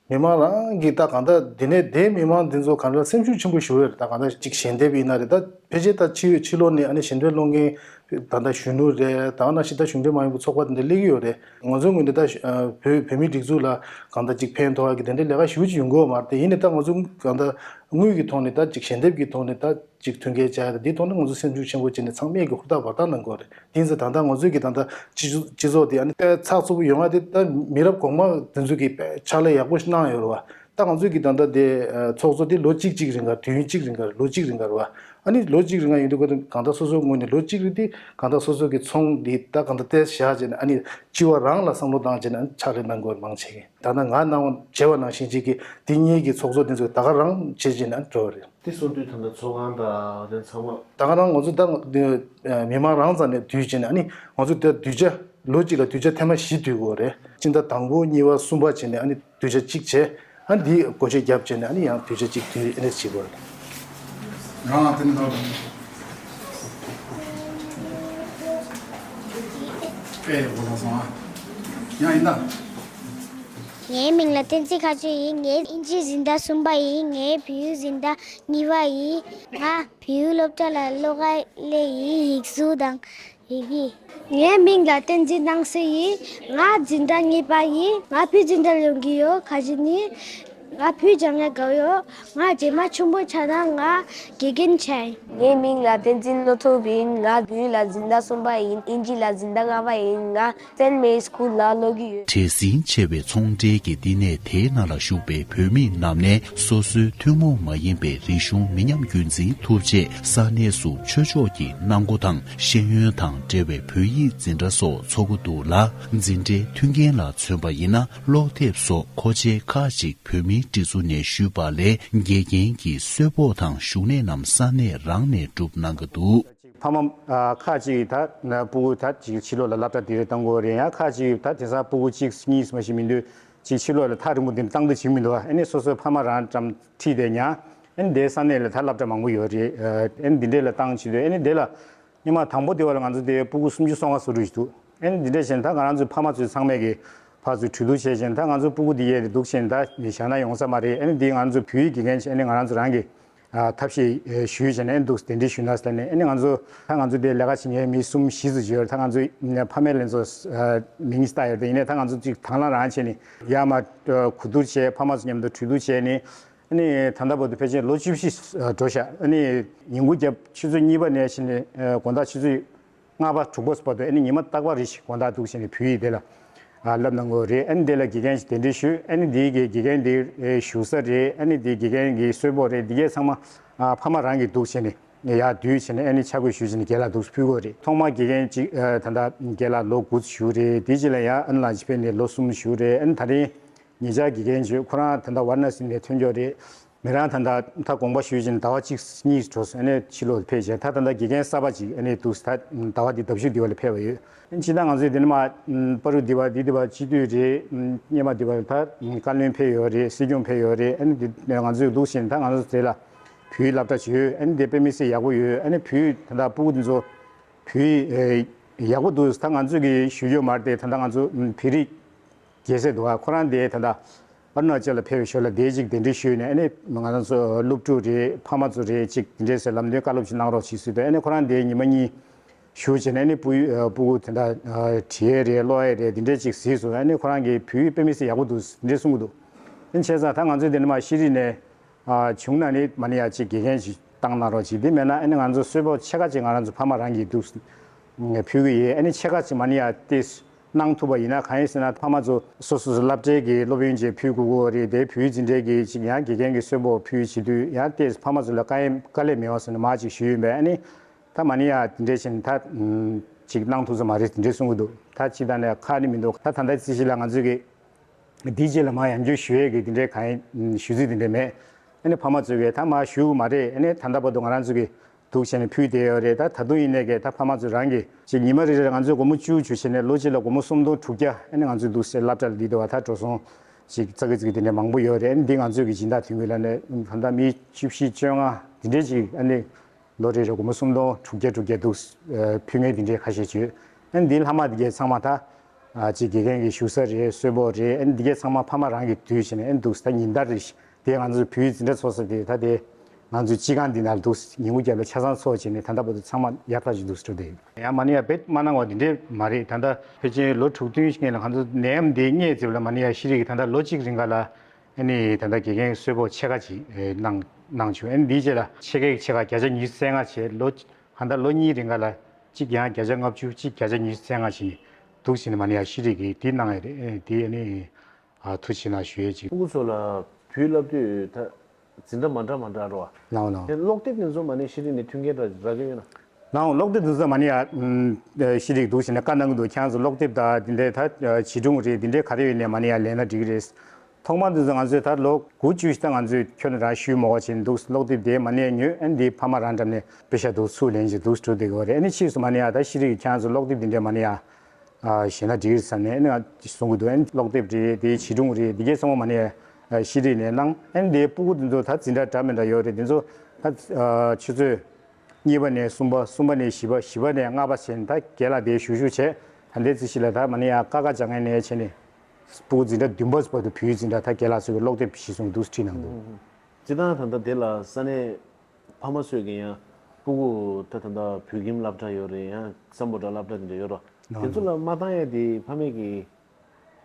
མི་མང་རང་གིས་ད་གང་ལྟར་འདི་ནས་དེ་མི་མང་འདི་ཚོ་གང་ལྟར་སེམས་ཤུགས་ཆེན་པོ་ཞིག་རེད། ད་གང་ལྟར་ཅིག་ཞལ་འདེབས་ཡིན་ན་རེད། ད་ཕལ་ཆེར་ད་ཕྱི་ཕྱི་ལོགས་ནས་ཨ་ནི་ཞལ་འདེབས་སློང་མཁན་ད་ལྟ་གཞོན་ནུ་རེད། ད་ག་ནང་བཞིན་ད་གཞུང་འབྲེལ་མ་ཡིན་པའི་ཚོགས་པ་དེ་འདྲ་སླེབས་ཀྱི་ཡོད་རེད། ང་ཚོའི་ངོས་ནས་ད་བོད་བོད་མིའི་སྒྲིག་འཛུགས་ལ་གང་ལྟར་ཅིག་ཕན་ཐོགས་ཀྱི་དེ་འདྲའི་ལས་ཀ་ཞེ་པོ་ཅིག་ཡོང་གི་ཡོད་མ་རེད་དེ། ཡིན་ནའི་ད་ང་ཚོ་གང་ལྟར་དངུལ་གྱི་ཐོག་ནས་ད་ཅིག་ཞལ་འདེབས་ཀྱི་ཐོག་ནས་ད་ཅིག་མཐུན་རྐྱེན་སྦྱར་ཡ་དེ་དེའི་ཐོག་ནས་ང་ཚོ་སེམས་ཤུགས་ཆེན་པོ་བྱས་ནས་ཚང་མས་ཀྱི་ཧུར་ཐག་འབད་ཐག་གནང་དགོས་རེད། དེ་ཚོ་ད་ལྟ་ང་ཚོའི་གི་ད་ལྟ་སྤྱི་ཚོགས་སྤྱི་ཚོགས་དེ་ཨ་ནི་ཚགས་ཚུད་པོ་ཡོང་ཡ་དེ་ད་མི་རབས་གོང་མ་དེ་ཚོ་གི་ཕྱག་ལས་ཡག་པོ་ཞིག་གནང་ཡོད་རེད་བ། ད་ང་ཚོའི་གི་ད་ལྟ་དེ་ཚོགས་གཙོ་དེ་ལོ་གཅིག་གཅིག་རིང་ག་དུས་ཡུན་གཅིག་རིང་ག་ལོ་གཅིག་རིང་ག་རེད་བ། ཨ་ནི་ལོ་གཅིག་རིང་ག་ཡིན་དུས་ག་དུས་གང་ལྟར་སོ་སོའི་ངོས་ནས་ལོ་གཅིག་རིང་དེ་གང་ལྟར་སོ་སོ་གི་ཚོང་འདི་ད་གང་ལྟར་ཏོག་ཙམ་བཞག་བྱས་ནས་ཨ་ནི་སྤྱི་བ་རང་ལ་བསམ་བློ་བཏང་བྱས་ནས་ཨ་ནི་ཕྱག་ལས་གནང་དགོས་མང་ཆེ་གི། ད་ལྟ་ང་གནང་བ་བྱས་པ་ནང་བཞིན་ཅིག་གི་དེ་གཉིས་ཀྱི་ཚོགས་གཙོ་དེ་ཚོས་ད་ག་རང་བྱེད་ཀྱི་ན་འགྲོ་བ་རེད། དེ་གསུང་དུས་ད་ལྟ་ཚོགས་ཁང་དང་དེ་ཚང་མ། ད་ག་རང་ང་ཚོ་ད་མི་མང་རང་རྩ་ནས་འདུས་བྱས་ནས་ཨ་ནི་ང་ཚོ་ད་གདུལ་བྱ་ལོ་གཅིག་ལ་གདུལ་བྱ་ཐེངས་མ་བཞི་འདུས་དགོས་རེད། སྤྱི་ཟླ་དང་པོ་གཉིས་པ་གསུམ་པ་བྱས་ནས་ཨ་ནི་གདུལ་བྱ་གཅིག་བྱས། ཨ་ནི་འདི་བགོ་བཤའ་བརྒྱབ་བྱས་ནས་ཨ་ནི་ཡང་གདུལ་བྱ་གཅིག་འདུས་ཨ་ནི་བྱེད་དགོས་རེད། རང་ལ་དེ་ནི་ཐོག་དཔེ་ཡག་པོ་ལ་སོང་ཨ། ཡང་ཡིན་ད། ངའི་མིང་ལ་བསྟན་འཛིན་མཁའ་སྤྱོད་ཡིན། ངའི་ཨིན་ཇིའི་འཛིན་གྲྭ་གསུམ་པ་ཡིན། ངའི་བལ་ཡུལ་འཛིན་གྲྭ་གཉིས་པ་ཡིན། ང་བལ་ཡུལ་སློབ་གྲྭ་ལ་སློབ་ག་སླེབས་ཡིན། ཡིག་གཟུགས་དང་ཡི་གེ། ངའི་མིང་ལ་བསྟན་འཛིན་སྣང་གསལ་ཡིན། ང་འཛིན་གྲྭ་གཉིས་པ་ཡིན། ང་བོད་འཛིན་གྲྭ་ལ་ཡོང་གི་ཡོད། ག་ཅི་ནི། ང་བོད་སྦྱང་ཡ་དགའ་ཡོད། ང་རྗེས་མ་ཆུང་པོ་ཆགས་ན་ང་དགེ་རྒན་བྱ་ཡིན། ངའི་མིང་ལ་བསྟན་འཛིན་བློ་ཐུབ་ཡིན། ང་བོད་ཡིག་ལ་འཛིན་གྲྭ་གསུམ་པ་ཡིན། ཨིན་ཇི་ལ་འཛིན་གྲྭ་ལྔ་པ་ཡིན། ང་སེན་མེ་སི་ཁུལ་ལ་སློབ་ཀྱི་ཡོད། བྲེལ་ཟིང་ཆེ་བའི་ཚོང་འབྲེལ་གྱི་འདི་ནས་དེའི་ནང་ལ་ཞུགས་པའི་བོད་མི་རྣམས་ནས་སོ་སོའི་ཐུན་མོང་མ་ཡིན་པའི་རིག་གཞུང་མི་ཉམས་རྒྱུན་འཛིན་ཐུབ་ཆེད་ས་གནས་སུ་ཆོས་ཕྱོགས་ཀྱི་གནང་སྒོ་དང་ཤེས་ཡོན་དང་འབྲེལ་བའི་བོད་ཡིག་འཛིན་གྲྭ་སོགས་འཚོགས་ཀྱི་འདུག་ལ། འཛིན་གྲྭའི་མཐུན་རྐྱེན་ལ་མཚོན་པ་ཡིན་ན་ཀློག་དེབ་སོགས་མཁོ་ཆས་ཁག་ཅིག་བོད་མིའི་སྒྲིག་འཛུགས་ནས་ཞུས་པ་ལས་དགེ་རྒན་གྱི་གསོལ་ཕོགས་དང་བཞུགས་གནས་རྣམས་ས་གནས་རང་ནས་བསྒྲུབས་གནང་གི་འདུག། ཕ་མ་ཨ་ཁག་ཅིག་ད་ན་སྤུ་གུ་ད་ཅིག་ཕྱི་ལོགས་ལ་སློབ་གྲྭ་དེ་རེ་བཏང་དགོས་རེད། ཡང་ཁག་ཅིག་ད་དེང་སང་སྤུ་གུ་གཅིག་གཉིས་མ་ཞིག་མི་འདུག་ཅིག་ཕྱི་ལོགས་ལ་ཐག་རིང་པོ་དེ་བཏང་འདོད་བྱེད་མི་འདུག་ཨ་ནི་སོ་སོའི་ཕ་མ་རང་འགྲམ་ཁྲིད་དེ་ཉར། ཨ་ནི་དེ་ས་གནས་ལ་ད་སློབ་གྲྭ་མང་པོ་ཡོད་རེད། ཨ་ནི་འདི་འདྲས་ལ་བཏང་བྱེད་དུས་ཨ་ནི་དེ་ལ་སྔོན་མ་དང་པོ་དེ་བ་ལ་ང་ཚོ་དེ་སྤུ་གུ་སུམ་ཅུ་སོ་ལྔ་སོ་དྲུག་ཞིག་འདུག་ཨ་ནི་འདི་འདྲས་བྱས་ད་ང་རང་ཚོའི་ཕ་མ་ཚོས་ཚང་མས་ཀྱི་ཕར་ཚུར་གྲོས་བསྡུར་བྱས་བྱས་ད་ང་ཚོ་སྤུ་གུ་འདི་ཡས་དེ་འདུག་བྱས་ད་ནི་བཞག་ན་ཡོང་ས་མ་རེད། ཨ་ནི་འདི་ང་ཚོ་བོད་ཡིག་དགེ་རྒན་བྱས་ཨ་ནི་ང་རང་ཚོ་རང་གི་ཨ་ཐབས་ཤེས་ཨེ་ཞུས་བྱས་ནས་ཨེ་འདུག་གདན་འདྲེན་ཞུས་ན་ཟེར་ནས་ཨེ་ནི་ང་ཚོ་ད་ང་ཚོ་དེ་ལས་ཀ་བྱེད་མཁན་མི་གསུམ་བཞི་ཙམ་ཅིག་ཡོད་རེད། ད་ང་ཚོ་ཕ་མ་ལྷན་ཚོགས་མིང་ཅིག་བཏགས་ཡོད་རེད། ཡིན་ནའི་ད་ང་ཚོ་ཅིག་དང་བླངས་རང་བྱས་ནས་ཡར་མར་གོ་བསྡུར་བྱས་ཕ་མ་ཚོ་མཉམ་དུ་གྲོས་བསྡུར་བྱས་ནས་ཨེ་ནི་ད་ལྟ་བར་དུ་ཕལ་ཆེར་ལོ་བཅུ་བཞི་འགྲོ་ཤག་ཨེ་ནི་ཉིན་གུང་རྒྱབ་ཆུ་ཚོད་གཉིས་པ་ནས་བྱས་ནས་དགོང་དག་ཆུ་ཚོད་ལྔ་པ་དྲུག་པ་བར་དུ་ཨེ་ནི་ཉི་མ་རྟག་པར་རེ་ཞིག་དགོང་དག་འདུག་བྱས་ནས་བོད་ཡིག་དེ་ལ་ཨ་བསླབ་གནང་གི་ཡོད་རེད། ཨ་ནི་དེ་ལ་དགེ་རྒན་ཞིག་གདན་འདྲེན་ཞུས། ཨ་ནི་དེའི་གི་དགེ་རྒན་དེ་ཨེ་བཞུགས་ས་རེད། ཨ་ནི་དེའི་དགེ་རྒན་གྱི་གསོལ་ཕོགས་རེད། འདི་གས་ཚང་མ་ཨ་ཕ་མ་རང་གིས་འདུག་བྱས་ནས་ ཡར་བསྡུས་བྱས་ནས་ཨ་ནི་ཆ་བགོས་ཞུས་བྱས་ནས་རྒན་ལགས་འདུག་ཕུལ་དགོས་རེད། ཐོག་མར་དགེ་རྒན་གཅིག་ཨ་ད་ལྟ་རྒན་ལགས་ལོ་དགུ་བཞུགས་རེད། དེའི་རྗེས་ལ་ཡང་ཨ་ནི་ལགས་ཅིག་ཕེབས་ནས་ལོ་གསུམ་བཞུགས་རེད། ཨ་ནི་ད་རིང་ཉེ་ཆར་དགེ་རྒན་བྱས་ཁོ་རང་ད་ལྟ་ཝཱ་ར་ཎ་སི་ནས་ཐོན་མཁན་རེད། མི་རང་ད་ལྟ་ད་དགོངས་པ་ཞུས་བྱས་ནས་ཟླ་བ་གཅིག་གཉིས་འགྲོ་སོང་། ཨ་ནི་ཕྱི་ལོགས་ཕེབས་བྱས་ད་ད་ལྟ་དགེ་རྒན་གསར་པ་ཅིག་ཨ་ནི་འདུག་ད་ཟླ་བ་འདི་ཟླ་བཞི་འདི་བ་ལ་ཕེབས་པ་ཡོད། ཨ་ནི་སྤྱིར་བཏང་ང་ཚོས་འདི་ནས་མར་པ་རུ་འདི་བ་འདི་འདི་བ་སྤྱི་འཐུས་རེད། སྔོན་མ་འདི་བ་ད་བཀའ་བློན་ཕེབས་ཡོད་རེད། སྲིད་སྐྱོང་ཕེབས་ཡོད་རེད། ཨ་ནི་འདི་ང་ཚོས་འདུག་བྱས་ནས་ད་ང་ཚོ་དེ་ལ་བོད་ཡིག་སློབ་གྲྭ་ཅིག་ཡོད། ཨ་ནི་དེ་དཔེ་མི་སྲིད་ཡག་པོ་ཡོད། ཨ་ནི་བོད་ཡིག་ད་ལྟ་སྤུ་གུ་འདི་ཚོ་བོད་ཡིག་ཡག་པོ་འདུག་ད་ང་ཚོས་ཀྱིས་ཞུ་རྒྱུ་མ་རེད་དེ། ད་ལྟ་ང་ཚོ་བོད་རིགས་རྒྱལ་སྲས་འདུག་ཨ། ཁོ་རང་དེ་ད་ལྟ་ཨ་རུ་ན་ཅལ་ལ་ཕེབས་ཞོར་ལ་དེ་ཅིག་གདན་འདྲེན་ཞུས་ནས། ཨ་ནི་ང་རང་ཚོ་སློབ་ཕྲུག་རེད། ཕ་མ་ཚོ་རེད། ཅིག་དེ་འདྲས་སེ་ལམ་སྟོན་བཀའ་སློབ་ཅིག་གནང་རོགས་བྱེད་ཟེར་དུས། ཨ་ནི་ཁོ་རང་དེ་ཉི་མ་གཉིས་བཞུགས་བྱས་ནས། ཨ་ནི་སྤུ་སྤུ་གུ་དེ་འདྲ་བྲིས་ཡས་རེད། ཀློག་ཡས་རེད། དེ་འདྲས་ཅིག་གཟིགས་སོང་། ཨ་ནི་ཁོ་རང་གིས་བོད་ཡིག་དཔེ་མི་སྲིད་ཡག་པོ་འདུག་དེ་འདྲས་གསུང་གི་འདུག་ཨ་ནི་བྱས་ཙང་ད་ང་ཚོས་དེ་ནས་མར་ཤེས་རིག་ནས་བྱུང་ན་ནི་མ་ནི་ཡ་ཅིག་དགེ་རྒན་ཅིག་བཏང་གནང་རོགས་བྱེད། དེ་མེད་ན་ཨ་ནི་ང་ཚོ་གསོལ་ཕོགས་ཕྱེད་ཀ་ཅིག་ང་རང་ཚོ་ཕ་མ་རང་གིས་འདུག་ཕུལ་གི་ཡོད། ཨ་ནི་ཕྱེད་ཀ་ཅིག་མ་ནི་ཡ་ཏེས་གནང་ཐུབ་པ་ཡིན་ན། གང་ཡིན་ཟེར་ན་ཕ་མ་ཚོ་སོ་སོ་སོ་སློབ་གྲྭའི་གི་སློབ་ཡོན་ཅིག་ཕུལ་དགོས་ཀྱི་རེད་དེ། བོད་ཡིག་འཛིན་གྲྭའི་གི་ཅིག་ཡང་དགེ་རྒན་གྱི་གསོལ་ཕོགས་ཕུལ་བྱེད་དུས་ཡང་ཏེས་ཕ་མ་ཚོ་ལ་དཀའ་ཡས་དཀའ་ལས་མེད་པ་བཟོས་ནས་མར་ཅིག་ཞུས་ཡིན་པས། ཨ་ནི་ད་མ་ནི་ཡ་དེ་འདྲས་བྱས་ནས་ད་ཅིག་གནང་ཐུབ་ས་མ་རེད་དེ་འདྲས་གསུང་གི་འདུག་ད་ཅིག་ད་ནས་ཁག་ནི་མི་འདུག་ད་ད་ལྟ་རྩིས་གཞི་ལ་ང་ཚོས་གི་འདིའི་རྗེས་ལ་མར་ཡང་བསྐྱར་ཞུ་ཡས་ཀྱི་དེ་འདྲའི་གང་ཡིན་ཞུ་རྩིས་དེ་འདྲའི་མེད། ཨ་ནི་ཕ་མ་ཚོས་ཀྱིས་ད་མར་ཞུ་གི་མ་རེད། ཨ་ནི་ད་ལྟ་བར་དུ་ང་རང་ཚོ་གིས་འདུག་བྱས་ནས་ཕུལ་བསྡད་ཡོད་རེད། ད་ད་དུང་ཡིན་ནའི་ཀྱི་ད་ཕ་མ་ཚོས་རང་གིས་ཅིག་ཉི་མ་རེ་རེར་ང་ཚོས་སྒོར་མོ་བཅུ་བཅུ་བྱས་ནས་ལོ་གཅིག་ལ་སྒོར་མོ་སུམ་སྟོང་དྲུག་བརྒྱ། ཨ་ནི་ང་ཚོས་འདུག་སེ་སློབ་གྲྭ་ལ་འདི་འདུག་བ་ད་འགྲོ་སོང་ཅིག་ཙག་གི་ཙིག་གི་དེ་འདྲའི་མང་པོ་ཡོད་རེད། ཨ་ནི་འདི་ང་ཚོས་ཀྱི་སྦྱིན་བདག་དོན་གྱི་ལ་ནས་ད་ལྟ་མི་བཅུ་བཞི་བཅོ་ལྔ་དེ་འདྲའི་ཅིག་ཨ་ནི་ལོ་རེ་རེ་སྒོར་མོ་སུམ་སྟོང་དྲུག་བརྒྱ་དྲུག་བརྒྱ་འདུག་ཕུལ་མཁན་དེ་འདྲའི་ཁ་ཤས་ཅིག་ཡོད། ཨ་ནི་འདིའི་ལྷག་མ་དེ་གའི་ཚང་མ་ད་ཨ་ཅིག་དགེ་རྒན་གྱི་བཞུགས་ས་རེད། གསོལ་ཕོགས་རེད། ཨ་ནི་འདི་གའི་ཚང་མ་ཕ་མ་རང་གིས་བསྡུས་བྱས་ནས། ཨ་ནི་འདུག་ད་ཉིན་ལྟར་རེ་བཞིན་དེ་ང་ཚོའི་བོད་ཡིག་འཛིན་གྲྭ་ཚོགས་ས་དེ་ད་དེ་ང་ཚོའི་སྤྱི་ཁང་འདི་ནང་འདུག་ཉིན་གུང་རྒྱབ་ལ་ཆ་ཚང་ཚོགས་བྱས་ནས་ད་ལྟ་བར་དུ་ཚང་མ་ཡག་ཐག་ཆོད་འདུག་སྤྲོ་བསྡད་ཡོད། ཡང་མ་ནི་ཡ་བེད་མ་གནང་བ་འདི་འདྲས་མ་རེད། ད་ལྟ་ཕལ་ཆེར་ལོ་དྲུག་བདུན་ཞིག་སྔོན་ལ་ང་ཚོ་ནད་ཡམས་འདི་རྙེད་ཙམ་ལ་མ་ནི་ཡ་ཤེས་རིག་གི་ད་ལྟ་ལོ་གཅིག་རིང་ག་ལ་ཨ་ནི་ད་ལྟ་དགེ་རྒན་གསོལ་ཕོགས་ཕྱེད་ཀ་ཅིག་ཨེ་གནང་གནང་བྱུང་། ཨ་ནི་འདིའི་རྗེས་ལ་ཕྱེད་ཀའི་ཕྱེད་ཀ་བརྒྱ་ཆ་ཉི་ཤུ་རྩ་ལྔ་བྱས། ལོ་གང་ལྟར་ལོ་གཉིས་རིང་ག་ལ་གཅིག་ཡང་བརྒྱ་ཆ་ལྔ་བཅུ་གཅིག་བརྒྱ་ཆ་ཉི་ཤུ་རྩ་ལྔ་བྱས་འདུག་བྱས་ནས་མ་ནི་ཡ་ཤེས་རིག་གི་འདི་གནང་ཡ་རེད། ཨེ་འདི་ཨ་ནི་ཨ་ཐུགས་རྗེ་ཆེ་གནང་ཞུ་ཡས་ཅིག་སྤུ་གུ་ཚོ་ལ་བོད་ཡིག་བསླབ་དུས་ད་འཛིན་གྲྭ་མ་འདྲ་མ་འདྲ་རོ། ལའོ་ལའོ། དེ་ཀློག་དེབ་དེ་ཚོ་མ་ནི་ཤེས་རིག་ནས་མཐུན་རྐྱེན་འདྲ་རག་གི་ཡོད་ན། ལའོ། ཀློག་དེབ་དེ་ཚོ་མ་ནི་ཡ་ཨམ་ཤེས་རིག་འདུག་བྱས་ནས་བཀའ་གནང་གི་འདུག་ཁྱེད་རང་ཚོ་ཀློག་དེབ་དང་དེ་འདྲའི་ད་བྱིས་སྒྲུང་རེད། དེ་འདྲའི་ག་རེ་ཡོད་ནའི་མ་ནི་ཡ་ལེན་ན་འགྲིག་གི་རེད། ཐོག་མར་དེ་ཚོ་ང་ཚོས་ད་ལོ་དགུ་བཅུ་ཞིག་ད་ང་ཚོས་ཁྱོན་ནས་རང་ཞུས་མ་དགོས་བྱས་འདུག་ཀློག་དེབ་དེ་མ་ནི་ཡ་ཉོས། ཨ་ནི་དེ་ཕ་མ་རང་འགྲམ་ནས་པེ་ཤ་འདུག་ཚུར་ལེན་བྱས་འདུག་སྤྲོད་བསྡད་ཀྱི་ཡོད་རེད། ཨ་ནི་ཕྱིས་སུ་མ་ནི་ཡ་ད་ཤེས་རིག་གི་ཁྱེད་རང་ཚོ་ཀློག་དེབ་དེ་འདྲའི་མ་ནི་ཡ་ཨ་གཞན་ལ་འགྲིག་བསམ་ནས་ཨ་ནི་ང་གསུང་གི་འདུག་ཨ་ནི་ཀློག་དེབ་རེད། དེའི་བྱིས་སྒྲུང་རེད། དེ་གའི་ཚང་མ་མ་ནས་ཨ་ཤེས་རིག་ནས་གནང་། ཨ་ནི་དེའི་སྤུ་གུ་དེ་ཚོ་ད་འཛིན་གྲྭ་འདྲ་མི་འདྲ་ཡོད་རེད། དེ་ཚོ་ད་ཨ་ཆུ་ཚོད་གཉིས་པ་ནས་གསུམ་པ། གསུམ་པ་ནས་བཞི་པ། བཞི་པ་ནས་ལྔ་པ་བྱས་ནས་ད་རྒན་ལགས་དེ་བཞུགས་བཞུགས་བྱས། ད་ལྟའི་རྩིས་གཞི་ལ་ད་མ་ནི་ཡ་ཀ་ཁ་སྦྱང་མཁན་ནས་བྱས་ནས་སྤུ་གུ་འཛིན་གྲྭ་བདུན་པ་བར་དུ་བོད་ཡིག་འཛིན་གྲྭ་ད་རྒན་ལགས་ཚོས་ཀློག་དེབ་གཞི་བཟུང་འདུག་ཁྲིད་གནང་འདུག་སྤྱིར་བཏང་ད་ལྟ་དེ་ལ་ས་གནས་ཕ་མ་ཚོས་ཀྱི་ཡང་སྤུ་གུ་ད་ད་ལྟ་བོད་ཁྱིམ་སློབ་གྲྭ་ཡོད་རེད། ཡང་སམ་བྷོ་ཊ་སློབ་གྲྭ་དེ་འདྲ་ཡོད་རེད། དེ་ཚོ་ལ་མ་བཏང་ཡ་དེ་ཕ་མས་ཀྱི་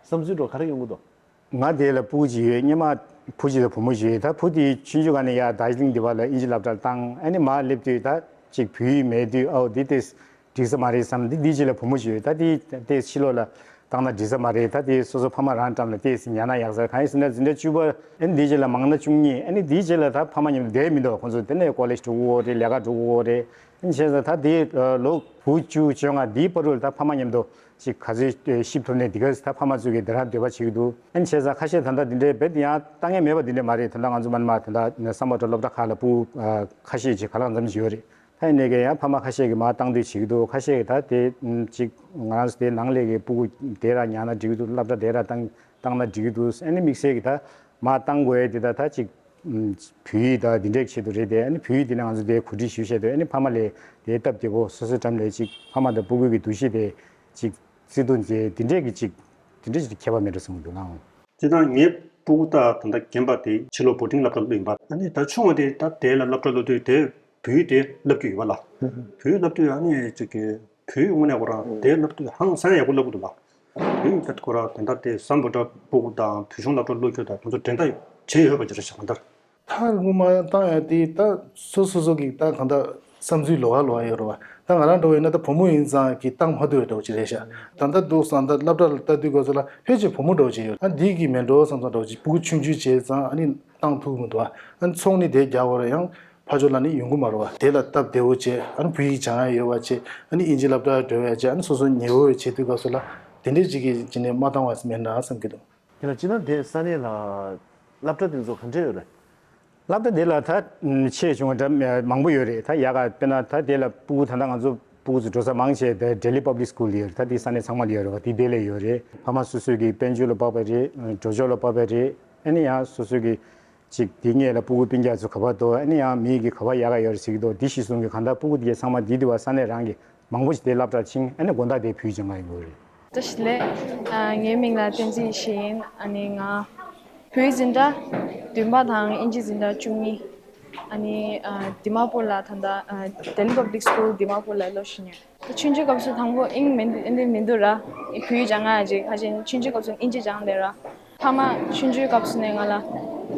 བསམ་ཚུལ་འདྲ་ག་རེ་ཡོང་གི་འདུག་ང་དེ་ལ་སྤུ་གུ་གཅིག་ཡོད། སྔོན་མ་བུ་གཅིག་དང་བུ་མོ་གཅིག་ཡོད། ད་བུ་དེ་ཆུང་ཆུང་སྒང་ནས་ཡར་དར་ཇི་ལིང་དེ་བ་ལ་དབྱིན་ཇི་སློབ་གྲྭར་བཏང་། ཨ་ནི་མར་སླེབས་དུས་ད་ཅིག་བོད་ཡིག་མེད་དུས་ཨའོ་འདི་ཏོག་ཙམ་འགྲིག་ས་མ་རེད་བསམ། འདི་འདིའི་རྗེས་ལ་བུ་མོ་གཅིག་ཡོད། ད་དེ་ཏོག་ཙམ་ཕྱི་ལོགས་ལ་བཏང་ན་འགྲིག་ས་མ་རེད། ད་དེ་སོ་སོ་ཕ་མ་རང་འགྲམ་ལ་ཏོག་ཙམ་ཉར་ན་ཡག་ས་རེད། གང་ཡིན་ཟེར་ན་འཛིན་གྲྭ་བཅུ་པ། ཨ་ནི་འདིའི་རྗེས་ལ་མང་ན་བཅུ་གཉིས། ཨ་ནི་འདིའི་རྗེས་ལ་ད་ཕ་མ་མཉམ་དུ་བསྡད་མི་འདུག་ཁོང་ཚོ་དེ་ནས་ཀོ་ལེཇ་འགྲོ་དགོས་རེད། ལས་ཀ་འགྲོ་དགོས་རེད། ཨ་ནི་བྱས་ཙང་ད་དེ་ལོ་དགུ་བཅུ་བཅོ་ལྔ་འདིའི་བར་དུ་ད་ཕ་མ་མཉམ་དུ་ཅིག་ག་ཚོད་གཤིབ་ཐུབ་ནས་འདི་ག་ད་ཕ་མ་ཚོས་ཀྱི་དེ་རང་འདོད་པ་བྱེད་ཀྱི་འདུག་ཨ་ནི་བྱས་ཙང་ཁ་ཤས་ད་ལྟ་འདི་འདྲའི་རྦད་དེ་ཡང་ལྟ་མཁན་མེད་པ་འདི་འདྲ་མ་རེད། ད་ལྟ་ང་ཚོ་མ་ནི་མ་ད་ལྟ་སམ་བྷོ་ཊ་སློབ་གྲྭ་ཁག་ལ་སྤུ་གུ་ཁ་ཤས་ཅིག་ག་ལ་ཙམ་ཅིག་ཡོད་རེད། ད་ཡིན་ནའི་ཀྱང་ཡང་ཕ་མ་ཁ་ཤས་ཀྱིས་མར་བཏང་འདོད་བྱེད་ཀྱི་འདུག་ཁ་ཤས་ཀྱིས་ད་དེ་ཅིག་ང་རང་ཚོ་དེ་ནང་ལས་ཀྱི་སྤུ་གུ་དེ་རང་ཉར་ན་འགྲིག་གི་འདུག་སློབ་གྲྭ་དེ་རང་བཏང་བཏང་ན་འགྲིག་གི་འདུག་ཨ་ནི་དམིགས་བསལ་གྱི་ད་མར་བཏང་དགོས་ཡས་དེ་ད་ད་ཅིག་བོད་ཡིག་ད་འདི་འདྲའི་ཆེད་དུ་རེད་དེ། ཨ་ནི་བོད་ཡིག་འདི་ནི་ང་ཚོ་དེ་གོ་སྒྲིག་ཞུ་བྱས་དུས་ཨ་ནི་ཕ་མ་ལས་དེ་སྟབས་བདེ་པོ་སོ་སོའི་འགྲམ་ལས་ཅིག་ཕ་མ་དང་སྤུ་གུ་གི་འདུ་ཤེས་དེ་ཅིག་བརྩི་འདུག་མཛད་འདི་འདྲས་ཀྱི་ཅིག་འདི་འདྲས་ཅིག་ཁྱད་པར་མེད་འགྲོ་བསམ་གྱི་འདུག་ལགས། སྤྱིར་བཏང་ངའི་སྤུ་གུ་ད་ད་ལྟ་རྒན་པ་དེ་ཕྱི་ལོགས་བོར་ཌིང་སློབ་གྲྭར་སླེབས་ཡིན་པ། ཨ་ནི་ད་ཆུང་བ་དེ་ད་དེ་ལ་སློབ་གྲྭ་སློབ་དུས་དེ་བོད་ཡིག་དེ་བསླབ་ཀྱི་ཡོད་པ་ལགས། བོད་ཡིག་བསླབ་དུས་ཨ་ནི་ཅིག་གི་བོད་ཡིག་དངོས་གནས་ཁོ་རང་དེ་བསླབ་དུས་ཧང་སང་ཡག་པོ་བསླབ་ཀྱི་འདུག་ལགས། བོད་ཡིག་ད་ཁོ་རང་ད་ལྟ་དེ་སམ་བྷོ་ཊ་སྤུ་གུ་དང་བོད་གཞུང་སློབ་གྲྭར་སླེབས་ཁྱོད་དང་ཁོང་ཚོ་འགྲན་ཟླ་བྱེད་ཡོད་པ་ཅིག་རེད་ཤག་གང་ལྟར། ད་སྔོན་མ་བཏང་ཡ་དེ་ད་སོ་སོ་སོ་གི་ད་གང་ལྟར་བསམ་ཚུལ་ལོགས་ཀ་ལོགས་ཀ་ཡོད་རེད་བ། ད་ང་རང་འདྲ་བོ་ཡིན་ན་ད་བུ་མོ་ཡིན་ཙང་གི་བཏང་མ་ཐུབ་པའི་འདྲ་བོ་ཅིག་རེད་ཤག་ད་ལྟ་འདུག་བསམ་ད་སློབ་གྲྭ་ལ་ལྟ་དུས་སྐབས་སུ་ལ་ཕལ་ཆེར་བུ་མོ་འདྲ་བོ་ཅིག་ཡོད། ད་འདི་གི་མེད་འགྲོ་བསམ་བསམ་འདྲ་བོ་ཅིག་སྤུ་གུ་ཆུང་ཆུང་བྱས་ཙང་ཨ་ནི་བཏང་ཐུབ་ཀྱི་མི་འདུག་བ། ཨ་ནི་ཚོང་ནི་དེ་རྒྱག་དགོས་རེད། ཡང་ ཕར་ཕྱོགས་ལ་ནི་ཡོང་གི་མ་རེད་བ། དེ་ལ་སྟབས་བདེ་བོ་བྱས། ཨ་ནི་བོད་ཡིག་སྦྱང་ཡ་ཡོད་པ་བྱས། ཨ་ནི་ཨིན་ཇི་སློབ་གྲྭ་འགྲོ་ཡ་བྱས། ཨ་ནི་སོ་སོ་ཉེ་བོ་བྱེད་དུས་སྐབས་སུ་ལ་དེ་འདྲས་ཅིག་གིས་ཅི་ནས་མ་བཏང་བ་མེད་ན་བསམ་གྱི་འདུག་ཁྱེད་ལ་སྤྱིར་བཏང་དེ་ས་གནས་ལ་སློབ་གྲྭ་དེ་ཚོ་ག་འདྲས་ཡོད་རེད། སློབ་གྲྭ་དེ་ལ་ད་ཆེ་ཆུང་འདྲ་མང་པོ་ཡོད་རེད། ད་ཡག་ག་དཔེར་ན་ད་དེ་ལ་སྤུ་གུ་ད་ལྟ་ང་ཚོ་སྤུ་གུ་ཚོ་འགྲོ་ས་མང་ཆེ་ད་ལྡི་ལི་པབ་ལིག་སི་ཀུལ་ཡོད་རེད། ད་དེ་ས་གནས་ཚང་མ་ལ་ཡོད་རེད་བ། དེ་དེ་ལ་ཡོད་རེད། ཕ་མ་སོ་སོ་གི་དཔལ་འབྱོར་ལ་དཔག་པ་རེད། འགྲོ་ཕྱོགས་ལ་དཔག་པ་རེད། ཨ་ནི་ཡང་སོ་སོ་གི་ཅིག་དེ་སྔས་ལ་སྤུ་གུ་སྤུན་ཀྱག་ཚོ་ག་པར་འདུག་ཨ་ནི་ཡང་མི་གི་ག་པར་ཡག་ག་ཡོད་རེད་ཟེར་གྱི་འདུག་དེ་གཞིར་བཟུང་གི་གང་ལྟར་སྤུ་གུ་དེ་གས་ཚང་མ་དེ་དེ་བ་ས་གནས་རང་གི་མང་པོ་ཞིག་དེ་སློབ་གྲྭར་ཕྱིན། ཨ་ནི་དགོང་དག་དེ་བོད་སྦྱང་ག་ཡོང་གི་རེད། བཀྲ་ཤིས་བདེ་ལེགས། ཨ། ངའི་མིང་ལ་བསྟན་འཛིན་ཡེ་ཤེས་ཡིན། ཨ་ནི་ང་བོད་ཡིག་འཛིན་གྲྭ་བདུན་པ་དང་ཨིན་ཇི་འཛིན་གྲྭ་བཅུ་གཉིས། ཨ་ནི་ཨ་དི་མ་པུར་ལ་ད་ལྟ་ཨ་ལྡི་ལི་པབ་ལིག་སི་ཀུལ་དི་མ་པུར་ལ་སློབ་བཞིན་ཡོད། ཆུང་ཆུང་སྐབས་སུ་དང་པོ་ཨིན་མི་འདི་འདི་མི་འདུག་ར། བོད་ཡིག་སྦྱང་ང་ཡ་ཅིག་ཁ་ཅན་ཆུང་ཆུང་སྐབས་སུ་ཨིན་ཇི་སྦྱང་བསྡད་ར། ཕ་མ་ཆུང་ཆུང་སྐབས་སུ་ནས་ང་ལ་ཨ་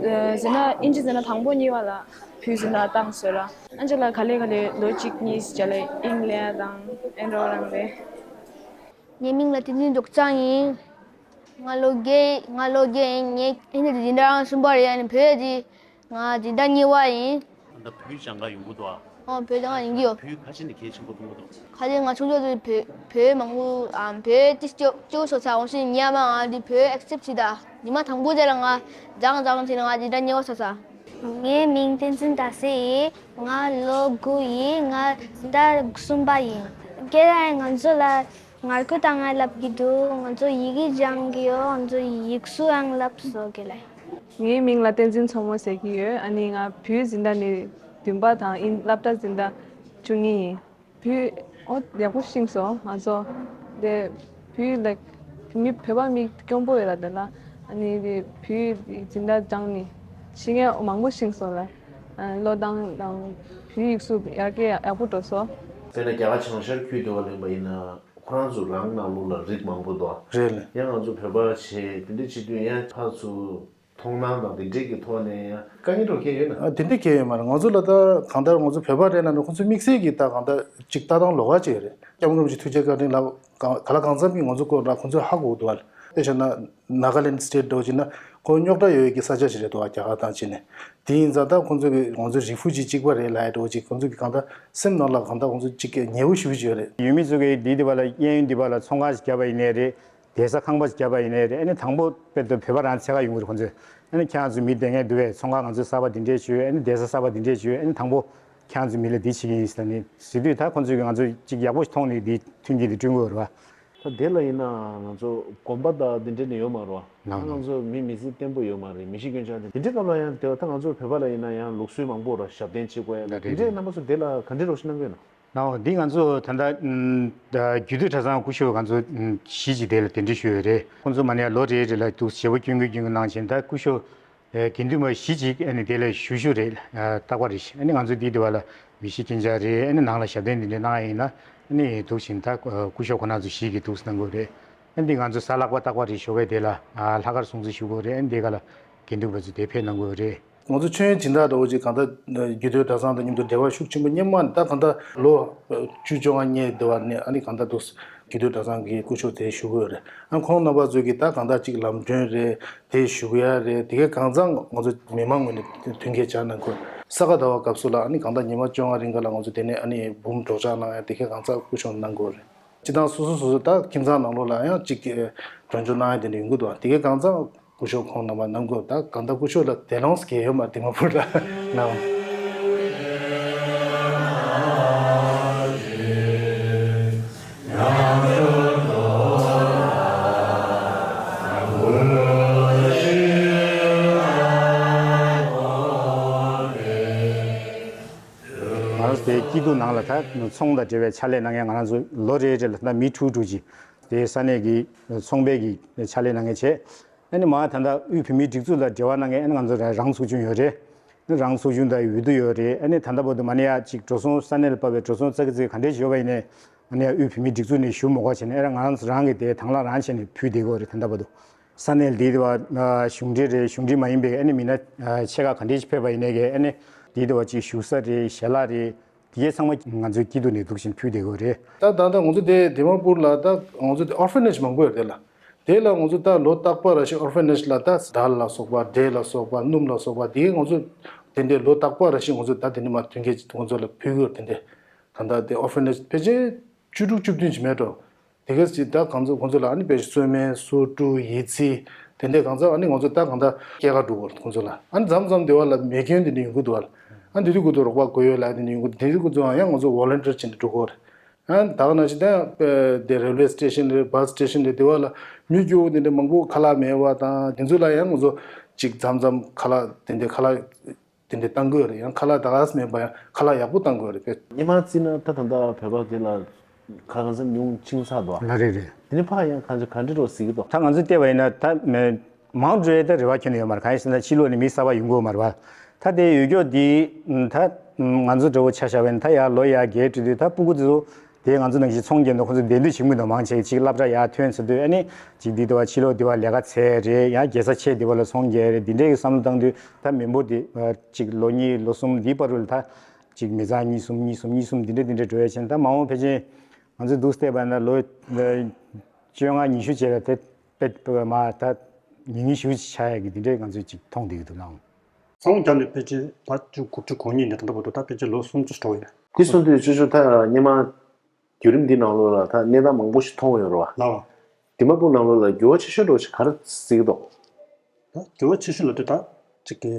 འཛིན་གྲྭ་ཨིན་ཇི་འཛིན་གྲྭ་དང་པོ་གཉིས་པ་ལ་བོད་ཡིག་འཛིན་གྲྭ་བཏང་ཟེར་ར། ཨ་ཅག་ལ་ག་ལེ་ག་ལེ་ལོ་གཅིག་གཉིས་རྗེས་ལ་ཨིན་ལེ་ཡ་དང་ཨེ་འགྲོ་རང་རེད། ངའི་མིང་ལ་བསྟན་འཛིན་རྡོ་རྩེ་ཡིན། ང་ལོ་བརྒྱད། ང་ལོ་བརྒྱད་ཡིན། ངས་ཨེ་ནི་འཛིན་གྲྭ་གསུམ་པ་རེད། ཨ་ནི་བོད་ཡིག་འདི་ང་འཛིན་གྲྭ་གཉིས་པ་ཡིན། ད་ལྟ་བོད་ཡིག་སྦྱང་ག་ཡོང་གི་འདུག་ཨ། ཨོ། བོད་སྦྱང་ག་ཡོང་གི་ཡོད། བོད་ཡིག་ག་ཅི་ནས་གལ་ཆེན་པོ་མཐོང་གི་འདུག་ཁ་ཅིག་ང་ཆུང་ཆུང་དུས་བོད་བོད་མང་པོ་ཨ་བོད་ཏི་སྐྱོ་སྐྱོ་སོ་ས་འོང་ཤེས་ཉི་མ་ང་འདི་བོད་ཨེག་སེབ་བྱེད་ད་ཉི་མ་དང་པོ་དེ་ལ་ང་སྦྱང་སྦྱང་བྱས་ནས་ང་འཛིན་གྲྭ་གཉིས་པ་ཚར་ས། ངའི་མིང་བསྟན་འཛིན་ཟླ་སྲས་ཡིན། ང་ལོ་དགུ་ཡིན། ང་འཛིན་གྲྭ་གསུམ་པ་ཡིན། སྐད་ཡིག་ང་ཚོ་ལ་ངར་ཁུ་བཏང་ང་ལབ་ཀྱི་འདུག་ང་ཚོ་ཡི་གེ་སྦྱང་གི་ཡོད། ང་ཚོ་ཡིག་གཟུགས་ཡང་ལབ་སོ་གི་ལ། ངའི་མིང་ལ་བསྟན་འཛིན་མཚོ་མོ་ཟེར་གྱི་ཡོད། ཨ་ནི་ང་བོད་ཡིག་འཛིན་གྲྭ་ནི་བདུན་པ་དང་ཨིན་སློབ་གྲྭ་འཛིན་གྲྭ་བཅུ་གཉིས་ཡིན། བོད་ཨོ་ཡག་པོ་ཤེས་སོང་ང་ཚོ། དེ་བོད་ལ་མི་བོད་པ་མི་སྐྱོ་པོ་ཡོད་ལ་དེ་ལ། ཨ་ནི་དེ་བོད་འཛིན་གྲྭ་སྦྱངས་ནས་ཤེས་མཁན་མང་པོ་ཤེས་སོང་ལ། ཨ་ནི་བློ་བཏང་དང་བོད་ཡིག་གཟུགས་ཡར་རྒྱས་ཡག་པོ་འགྲོ་སོང་། དཔེར་ན་རྒྱ་གར་བྱང་ཤར་ཁུལ་དུ་བ་ལེན་པ་ཡིན་ན་ཁོ་རང་ཚོ་རང་ནང་ལོགས་ལ་རིགས་མང་པོ་འདུག་རེད་ལ། ཡང་ང་ཚོ་བོད་པ་བྱས་དེ་འདྲ་བྱེད་དུས་ཡང་ཕར་ཚུར་མཐོང་སྣང་དང་དེ་འདྲས་ཀྱི་ཐོག་ནས་ཡང་དཀའ་ངལ་འདྲ་བོ་གང་ཡང་ཡོད་ན། ཨ། དེ་འདྲས་གང་ཡང་ཡོད་མ་རེད། ང་ཚོ་ལ་ད་གང་ལྟར་ང་ཚོ་བོད་པ་རེད་ན་ནི་ཁོང་ཚོའི་དམིགས་བསལ་གྱི་ད་གང་ལྟར་ཅིག་ལྟ་སྟངས་ལོགས་ཀ་ཅིག་ཡོད་རེད། སྐྱབས་མགོན་རིན་པོ་ཆེ་ཐུགས་རྗེ་བཀའ་དྲིན་ལ་གང་ག་ལ་གང་འཚམ་གྱིས་ང་ཚོ་སྐོར་ལ་ཁོང་ཚོས་ཧ་གོ་འདུག་བ། དཔེ་བཞག་ན་ནཱ་ག་ལེན་སི་ཊེཊ་འདྲ་བོ་ཅིག་ན་ཁོ་རྙོག་དྲ་ཡོད་ཀྱི་ས་ཆ་ཞིག་རེད་འདུག་བ། རྒྱ་གར་དང་ཅིག་ནས། དེ་ཡིན་ཙང་ད་ཁོང་ཚོ་གི་ང་ཚོ་རི་ཕུ་ཇི་གཅིག་པ་རེད་ལབ་ཡ་འདྲ་བོ་ཅིག་ཁོང་ཚོ་གི་གང་ལྟར་སེམས་ནང་ལ་གང་ལྟར་ཁོང་ཚོ་ཅིག་ཉེ་བོ་ཞེ་པོ་ཅིག་ཡོད་རེད། ཡུལ་མི་ཚོ་གིས་འདི་འདི་བ་ལ་གཡས་གཡོན་འདི་བ་ལ་ཚོང་ཁང་ཞིག་བརྒྱབ་པ་ཡིན་ནའི་རེད། བསྡད་ས་ཁང་པ་ཞིག་བརྒྱབ་པ་ཡིན་ནའི་རེད། ཨ་ནི་དང་པོ་དཔེར་ན་བོད་པ་རང་འཚོལ་ག་ཡོང་གི་རེད་ཁོང་ཚོས། ཨ་ནི་ཁྱེད་རང་ཚོ་མི་བསྡད་མཁན་འདུག་པས། ཚོང་ཁང་ང་ཚོས་གསར་པ་འདི་འདྲས་བྱོས། ཨ་ནི་བསྡད་ས་གསར་པ་འདི་འདྲས་བྱོས། ཨ་ནི་དང་པོ་ཁྱེད་རང་ཚོ་མི་ལ་འདི་བྱེད་ཀྱི་ཡིན་ཟེར་ནས་ཟེར་དུས་ད་ཁོང་ཚོས་ཀྱིས་ང་ཚོ་ཅིག་ཡག་པོ་ཞིག་མཐོང་ནས་འདི་མཐུན་རྐྱེན་འདི་བསྐྲུན་དགོས་རེད་བ། ད་དེ་ལ་ཡིན་ན་ང་ཚོ་དགོན་པ་དང་འདི་འདྲས་ནི་ཡོད་མ་རེད་བ། ལགས། ང་ཚོ་མི་མི་ཚེ་བརྟན་པོ་ཡོད་མ་རེད། མི་ཤི་རྐྱེན་ཆགས་འདི་འདྲས་སྐབས་ལ་ཡང་དེ་ད་ང་ཚོ་བོད་པ་ལ་ཡིན་ན་ཡང་ལུགས་སྲོལ་མང་པོ་ར་ཞབས་བརྟན་བྱེད་དགོས་ཡ་ལ་ལགས། དེ་རེད་འདྲས་རེད། རྣམ་པ་ཚོ་དེ་ལ་ག་འདྲས་རོགས་ཞུ་གནང་གི་ཡོད་ན། ལགས། འདི་ང་ཚོ་ད་ལྟ་ཨམ་ད་རྒྱུད་སྟོད་གྲྭ་ཚང་སྐུ་ཞབས་ང་ཚོ་ཨམ་གཞིས་ཀྱི་དེ་ལ་གདན་འདྲེན་ཞུས་ཡོད་རེད། ཁོང་ཚོ་མ་ནས་ལོ་རེ་རེ་ལ་འདུག་བྱེད་པོ་སྐྱོན་གི་སྐྱོན་གི་གནང་བཞིན་ད་སྐུ་ཞབས་ཨེ་དགེ་འདུན་པ་གཞིས་ཅིག་ཨ་ནི་དེ་ལ་བཞུགས་བཞུགས་རེད། ཨ་རྟག་པ་རེད། ཨ་ནི་ང་ཚོ་འདི་དེ་བ་ལ་མི་ཤི་རྐྱེན་ཆག་རེད། ཨ་ནི་ནང་ལ་ཞབས་བརྟན་འདི་འདྲ་གནང་ཡ་ཡིན་ན་ཨ་ནི་འདུག་བཞིན་ད་སྐུ་ཞབས་ཁོ་ན་ཚོ་གཞིས་ཀྱི་འདུག་གནང་དགོས་རེད། ཨ་ནི་འདི་ང་ཚོ་གཟའ་ལྷག་པ་རྟག་པ་རེད། ཞོགས་པའི་དེ་ལ་ཨ་ལྷག་དཀར་སྲུང་བརྩི་ཞུ་དགོས་རེད། ཨ་ནི་དེ་ག་ལ་དགེ་འདུན་པ་ཚོ་དེ་ཕེབས་གནང་དགོས་རེད། ང་ཚོ་མཆོད་ཡོན་སྦྱིན་བདག་འདྲ་བོ་ཅིག་གང་ལྟར་རྒྱུད་སྟོད་གྲྭ་ཚང་དང་མཉམ་དུ་འབྲེལ་བ་ཤུགས་ཆེན་པོ་སྔོན་མ་ནས་ད་གང་ལྟར་ལོ་བཅུ་བཅོ་ལྔ་སྔོན་དེ་བ་ནས་ཨ་ནི་གང་ལྟར་འདུག་རྒྱུད་སྟོད་གྲྭ་ཚང་གི་སྐུ་ཞབས་དེ་བཞུགས་ཡོད་རེད། ཨ་ཁོང་རྣམ་པ་ཚོས་ཀྱིས་ད་གང་ལྟར་ཅིག་ལམ་གྲོན་རེད། དེ་བཞུགས་ཡ་རེད། དེ་གའི་གང་ཚང་ང་ཚོ་མི་མང་ངོས་ནས་མཐུན་རྐྱེན་སྦྱར་གནང་དགོས། ས་ག་ཟླ་བ་སྐབས་སུ་ལ་ཨ་ནི་གང་ལྟར་ཉི་མ་བཅོ་ལྔ་རིང་ག་ལ་ང་ཚོ་དེ་ནས་ཨ་ནི་འབུམ་སྒྲོག་སྦྱང་གནང་ཡ་དེ་གའི་གང་ཚང་སྐུ་ཞབས་གནང་དགོས་རེད། སྤྱི་བཏང་སོ་སོ་སོ་སོ་ད་ཁྱིམ་ཚང་ནང་ལོགས་ལ་ཡང་ཅིག་གི་གྲོན་ཆུང་གནང་ཡ་དེ་འདྲ་ཡོང་གི་འདུག་དེ་གའི་གང་ཚང་སྐུ་ཞབས་ཁོང་རྣམ་པ་གནང་དགོས། ད་གང་ལྟར་སྐུ་ཞབས་ལ་དེ་ལོངས་སྐྱེ་ཡོད་མ་དེ་མ་བུར་ལ་གནང་། ང་རང་ཚོ་དེ་སྐྱིད་སྡུག་ནང་ལ་ད་ཚོང་དང་འབྲེལ་བའི་ཕྱག་ལས་གནང་མཁན། ང་རང་ཚོ་ལོ་རེ་རེ་ལ་ད་མི་དྲུག་དྲུག་ཅིག་དེ་ས་གནས་ཀྱི་ཚོང་པའི་གི་ཕྱག་ལས་གནང་མཁན་བྱས། ཨ་ནི་མ་ད་ལྟ་དབུས་བོད་མིའི་སྒྲིག་འཛུགས་ལ་འབྲེལ་བ་གནང་མཁན་ཨ་ནི་ང་ཚོ་རང་ཚོགས་ཆུང་ཡོད་རེད། རང་ཚོགས་ཆུང་དང་འོས་བསྡུ་ཡོད་རེད། ཨ་ནི་ད་ལྟ་བར་དུ་མ་ནི་ཡ་ཅིག་འགྲོ་སོང་ས་གནས་ལ་དཔག་པའི་འགྲོ་སོང་ཙག་གི་ཙིག་ག་འདྲས་ཡོད་པ་ཡིན་ནའི་ཨ་ནི་ཡ་དབུས་བོད་མིའི་སྒྲིག་འཛུགས་ནས་ཞུ་མ་དགོས་བྱས་ནས་ཨ་རང་ང་རང་རང་བྱས་ནས་ཕུལ་བསྡད་ཀྱི་ཡོད་རེད། ད་ལྟ་བར་དུ་ས་གནས་འདི་བ་གཞུང་འབྲེལ་རེད། གཞུང་འབྲེལ་མ་ཡིན་པའི་ཨ་ནི་མི་སྣ་ཆེ་ཁག་ག་འདྲས་ཞིག་ཕེབས་པ་ཡིན་ནའི་གི་ཨ་ནི་འདི་དེ་བ་ཅིག་བཞུགས་ས་རེད། ཞལ་ལག་རེད། དེ་གས་ཚང་མ་ང་ཚོའི་སྐྱིད་སྡུག་ནས་འདུག་བཞིན་ཕུལ་བསྡད་ཀྱི་ཡོད་རེད། ད་ད་ལྟ་ང་ཚོ་དེ་དི་མ་པུར་ལ་ད་ང་ཚོ་དེ་ཨོར་ཕ་ནེཇ་མང་པོ་ཡོད་རེད་ལ། དེ་ལ་ང་ཚོ་ད་ལོ་རྟག་པར་ར་ཞིག་ཨོར་ཕ་ནེཇ་ལ་ད་དར་ལ་སོགས་པ་འབྲས་ལ་སོགས་པ་སྣུམ་ལ་སོགས་པ་དེ་ང་ཚོ་ དེ་འདྲའི་ལོ་རྟག་པར་རེ་བཞིན་ང་ཚོ་ད་དེ་འདྲ་མ་མཐུན་རྐྱེན་ཅིག་ང་ཚོ་ལ་ཕུལ་གྱི་ཡོད་རེད། དེ་འདྲའི་གང་ལྟར་དེ་ཨོར་ཕེ་ནེཇ་ཕལ་ཆེར་བཅུ་དྲུག་བཅུ་བདུན་ཅིག་མེད་འགྲོ། དེ་ག་ཅིག་ད་གང་ཚོ་ཁོང་ཚོ་ལ་ཨ་ནི་དཔེ་གསོ་སྨན་གསོ་ཕྲུག་ཡོད་ཚད་དེ་འདྲའི་གང་ཚོ་ཨ་ནི་ང་ཚོ་ད་གང་ལྟར་སྐྱེལ་ག་འགྲོ་གི་ཡོད་རེད། ཁོང་ཚོ་ལ་ཨ་ནི་མཚམས་མཚམས་དེ་བ་ལ་མེ་སྐྱོན་དེ་འདྲ་ཡོང་གི་འདུག་བ་ལ། ཨ་ནི་དེ་དུས་ཁོ་ཚོ་རོགས་པ་དགོས་ཡོད་ལ་དེ་འདྲ་ཡོང་གི་འདུག་དེ་དུས་ཁོ་ཚོ་ཡང་ང་ཚོ་ཝོ་ལན་ཊིར་བྱས་ནས་འགྲོ་གི་ཡོད་རེད། ཡང་ད་ག་ནང་བཞིན་ད་དེ་རེལ་ཝེ་སི་ཊེ་ཤན་རེད། བྷ་སི་ཊེ་ཤན་རེད། དེ་བ་ལ་མི་སྐྱོ་བོ་དེ་འདྲ་མང་པོ་ཁ་ལག་མེད་པ་དང་དེ་ཚོ་ལ་ཡང་ང་ཚོ་ཅིག་མཚམས་མཚམས་ཁ་ལག་དེ་འདྲ་ཁ་ལག་དེ་འདྲ་བཏང་གི་ཡོད་རེད། ཡང་ཁ་ལག་ད་ག་སེ་མེད་པ་ཡང་ཁ་ལག་ཡག་པོ་བཏང་གི་ཡོད་རེད། དཔེ། སྔོན་མ་བརྩིས་ན་ད་ད་ལྟ་བོད་པ་དེ་ལ་ཁ་གང་ས་ཉུང་ཕྱིན་ཚར་འདུག་ལ་རེད་རེད། དེ་ནས་ཕར་ཡང་གང་ཅི་ག་འདྲ་འགྲོ་སྲིད་ཀྱི་འདུག་ད་ང་ཚོ་བལྟས་པ་ཡིན་ན་ད་མེ་མང་འགྲོ་ཡས་ད་རེ་བ་ཁྱོན་ནས་ཡོད་མ་རེད། གང་ཡིན་ཟེར་ན་ཕྱི་ལོགས་ནས་མི་གསར་པ་ཡོང་གི་ཡོད་མ་རེད་བ། ད་དེ་ཡོད་སྐྱོ་དེ་ད་ང་ཚོ་འདྲ་བོ་ཆ་བཞག་པ་ཡིན་ན་ད་ཡར་ལོ་ཡར་རྒས་འགྲོ་དུས་ད་སྤུ་གུ་དེ་ཚོ་དེ་ང་ཚོ་ནང་བཞིན་ཚོང་རྒྱག་འདུག་ཁོ་ཚོ་བསྡད་འདོད་བྱེད་མི་འདུག་མང་ཆེ་ཅིག་སློབ་གྲྭ་ཡར་ཐོན་ཚར་དུས་ཨ་ནི་ཅིག་འདི་དུ་བ་ཕྱི་ལོགས་འདི་བ་ལས་ཀ་འཚོལ་རེད། ཡང་རྒྱལ་ས་ཆེ་འདི་བ་ལ་ཚོང་རྒྱག་རེད། འདི་འདྲའི་གི་བསམ་བློ་བཏང་དུས་ད་མི་འབོར་དེ་ཅིག་ལོ་གཉིས་ལོ་གསུམ་འདིའི་བར་དུ་ལ་ད་ཅིག་མི་ཚང་གཉིས་གསུམ་གཉིས་གསུམ་གཉིས་གསུམ་འདི་འདྲ་འདི་འདྲ་འགྲོ་ཡ་ཆེན། ད་མ་འོངས་ཕལ་ཆེར་ང་ཚོས་འདུག་བལྟས་པ་ན་ལོ་བཅོ་ལྔ་ཉི་ཤུ་བྱས་ལ་དེ་དཔེ་མ་ད་ཉུང་ཉུང་ཞེ་པོ་ཅིག་ཆགས་ཡ་གི་འདི་འདྲའི་ང་ཚོས་ཅིག་མཐོང་བསྡད་ཀྱི་འདུག་ལགས། ཚོང་རྒྱག་ནས་ཕལ་ཆེར་ད་བཅུ་དགུ་བཅུ་གོ་གཉིས་ནས་ད་ལྟ་བར་དུ་ད་ཕལ་ཆེར་ལོ་སུམ་ཅུ་འགྲོ་ཡོད། དེ་སོང་དུས་ཅོ་ཅོ་ད་སྔོན་མ་བརྒྱུད་རིམ་འདི་ནང་ལོགས་ལ་ད་གནས་སྟངས་མང་པོ་ཞིག་མཐོང་ཡོད་རེད་བ། ལགས། དེ་མ་པོ་ནང་ལོགས་ལ་འགྱུར་བ་ཆེ་ཤོས་འགྲོ་ཞིག་ག་རེ་གཟིགས་འདུག་ད་འགྱུར་བ་ཆེ་ཤོས་ལ་དེ་ད་ཅིག་གི་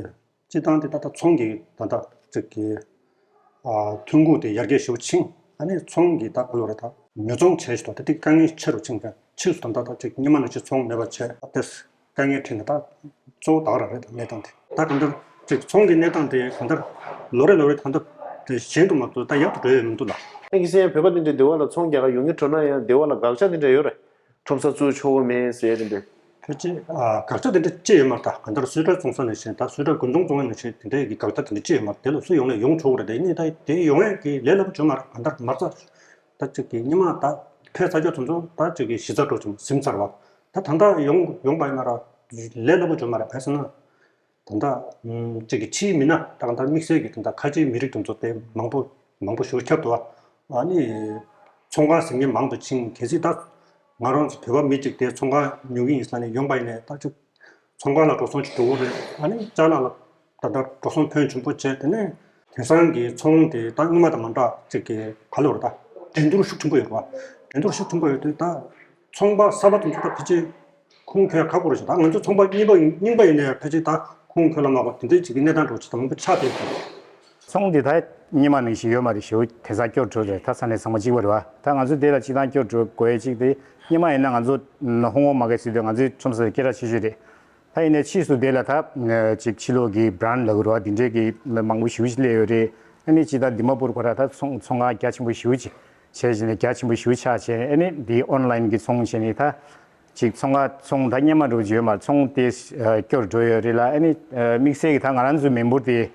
སྤྱི་བཏང་དེ་ད་ལྟ་ཚོང་གི་ད་ལྟ་ཅིག་གི་ཨ་ཐོན་ཁུངས་དེ་ཡར་རྒྱས་ཞེ་པོ་ཕྱིན། ཨ་ནི་ཚོང་གི་ད་ག་ལོ་རེད་ད་ཉོ་ཚོང་བྱས་ཞིག་ད་དེ་དཀའ་ངལ་ཆེ་རུ་ཕྱིན། ཀྱང་ཕྱིས་སུ་ད་ལྟ་ད་ཅིག་སྔོན་མ་ནང་བཞིན་ཚོང་མེད་པ་བྱས་ཏེ་དཀའ་ངལ་འཕྲད་ནས་ད་གཙོ་བོ་ད་ག་རང་རེད། ད་གནས་སྟངས་དེ་ད་གང་ལྟར་ཅིག་ཚོང་གི་གནས་སྟངས་དེ་གང་ལྟར་ལོ་རེ་ལོ་རེ་གང་ལྟར་དེ་ཞན་དུ་མ་གཏོགས་ད་ཡག་ཏུ་འགྲོ་ཡོད་མི་འདུག་ལ། ཨེ་གི་སེ་ཡང་བོད་པ་དེ་འདྲས་སྡེ་བ་ལ་ཚོང་རྒྱག་ག་ཡོང་གི་འགྲོ་ན་ཡང་སྡེ་བ་ལ་དགག་བྱ་དེ་འདྲས་ཡོད་རེད། ཁྲོམ་ས་བཙུགས་ཆོག་གི་མེད་ཟེར་དེ་འདྲས། ཕལ་ཆེར་ཨ་དགག་བྱ་དེ་འདྲས་ཅི་ཡོད་མ་རེད། ད་གང་ལྟར་སུའེ་ཊར་ཚོང་ས་ནང་བཞིན་ད་སུའེ་ཊར་དགུན་ཚོང་བཙོང་བའི་ནང་བཞིན་དེ་འདྲས་ཀྱི་དགག་བྱ་དེ་འདྲས་ཅི་ཡོད་མ་རེད། དེ་ལ་སུ་ཡོང་ལས་ཡོང་ཆོག་གི་རེད། དེ་ནི་ད་དེ་ཡོང་ཡས་ཀྱི་ལས་སླ་པོ་བྱུང་མ་རེད། གང་ལྟར་མ་རྩ་ད་ཅིག་གི་སྔོན་མ་ད་ཕེབས་ཚར་རྒྱུ་དེ་ཚོ་ད་ཅིག་གི་གཞི་རྩ་འགྲོ་ཅིག་ཟིན་ཚར་བ། ད་ད་ལྟ་ཡོང་ཡོང་པ་ཡིན་ན་ར་ལས་སླ་པོ་བྱུང་མ་རེད། ག་རེ་ཟེར་ན། ད་ལྟ་ཨམ་གཅིག་གི་ཕྱིའི་མི་སྣ་ད་ལྟ་དམིགས་བསལ་གྱི་ད་ལྟ་ཁ་ཆེའི་མི་རིགས་དེ་ཚོ་དེ་མང་པོ་མང་པོ་ཞིག་ཁྱབ་འདུག་ཨ་ནི་ཚོང་ཁང་ཟིན་མཁན་མང་དུ་ཕྱིན། གལ་སྲིད་ད་ང་རང་ཚོ་བོད་པ་མི་གཅིག་དེ་ཚོང་ཁང་ཉོ་གི་ཡིན་ཟེར་ནས་ཡོང་པ་ཡིན་ནའི་ད་ཅིག་ཚོང་ཁང་ལ་འགྲོ་སོང་ཅིག་འགྲོ་གི་རེད། ཨ་ནི་ཅ་ལག་ལ་ད་ལྟ་འགྲོ་སོང་ཕོན་ཆེན་པོ་བྱས། དེ་ནས་དེང་སང་གི་ཚོང་དེ་ད་སྔོན་མ་དང་མ་འདྲ་ཅིག་གི་ག་ལོར་ད་འགྲན་བསྡུར་ཤུགས་ཆེན་པོ་ཡོད་རེད་བ། འགྲན་བསྡུར་ཤུགས་ཆེན་པོ་ཡོད་དུས་ད་ཚོང་པ་གསར་པ་དེ་ཚོ་ད་ཕལ་ཆེར་ཁུངས་འཁྱོལ་ཁག་པོ་རེད་ཤག་ད་ང་ཚོ་ཚོང་པ་རྙིང་པ་རྙིང་པ་ཡིན་ནའི་ཕལ་ཆེར་ད་ཁུངས་འཁྱོལ་ལ་མ་གོ་དེ་འདྲའི་ཅིག་གི་གནས་སྟངས་འགྲོ་ཅིག་ད་མང་པོ་ཆགས་བསྡད་ཡོད། ཚོང་འདི་ད་སྔོན་མ་ནང་བཞིན་ཡོད་མ་རེད། ཞེ་པོ་དེང་སང་སྐྱོ་བྲོ་རེད། ད་ས་གནས་ཚང་མ་གཅིག་པ་རེད་བ། ད་ང་ཚོ་དེ་ལ་སྤྱི་བཏང་སྐྱོ་བྲོ་དགོས་ཡས་ཅིག་དེ་སྔོན་མ་ཡིན་ན་ང་ཚོ་ཧོང་ཀོང་མ་གི་སྲིད་དུས་ང་ཚོའི་ཁྲོམ་ས་སྐད་གྲགས་ཆེ་ཤོས་རེད། ད་ཡིན་ནའི་ཕྱིས་སུ་དེ་ལ་ད་ཅིག་ཕྱི་ལོགས་ཀྱི་བྷ་རན་ལབ་དགོས་རེད་བ། དེ་འདྲའི་གི་མང་པོ་ཞེ་པོ་ཅིག་སླེབས་ཡོད་རེད། ཨ་ནི་སྤྱི་ད་དི་མ་པུར་ཁོ་ར་ད་ཚོང་ཚོང་ཁང་རྒྱ་ཆེན་པོ་ཞེ་པོ་ཅིག་བྱས་བྱས་ནས་རྒྱ་ཆེན་པོ་ཞེ་པོ་ཆགས་བྱས་ནས། ཨ་ནི་འདི་ཨོན་ལན་གྱི་ཚོང་བྱས་ནས་ད་ཅིག་ཚོང་ཁང་ཚོང་ད་སྔོན་མ་འགྲོ་རྒྱུ་ཡོད་མ་རེད། ཚོང་དེ་སྐྱོ་བྲོ་ཡོད་རེད་ལ། ཨ་ནི་དམིགས་བསལ་གྱི་ད་ང་རང་ཚོའི་མི་འབོར་དེ་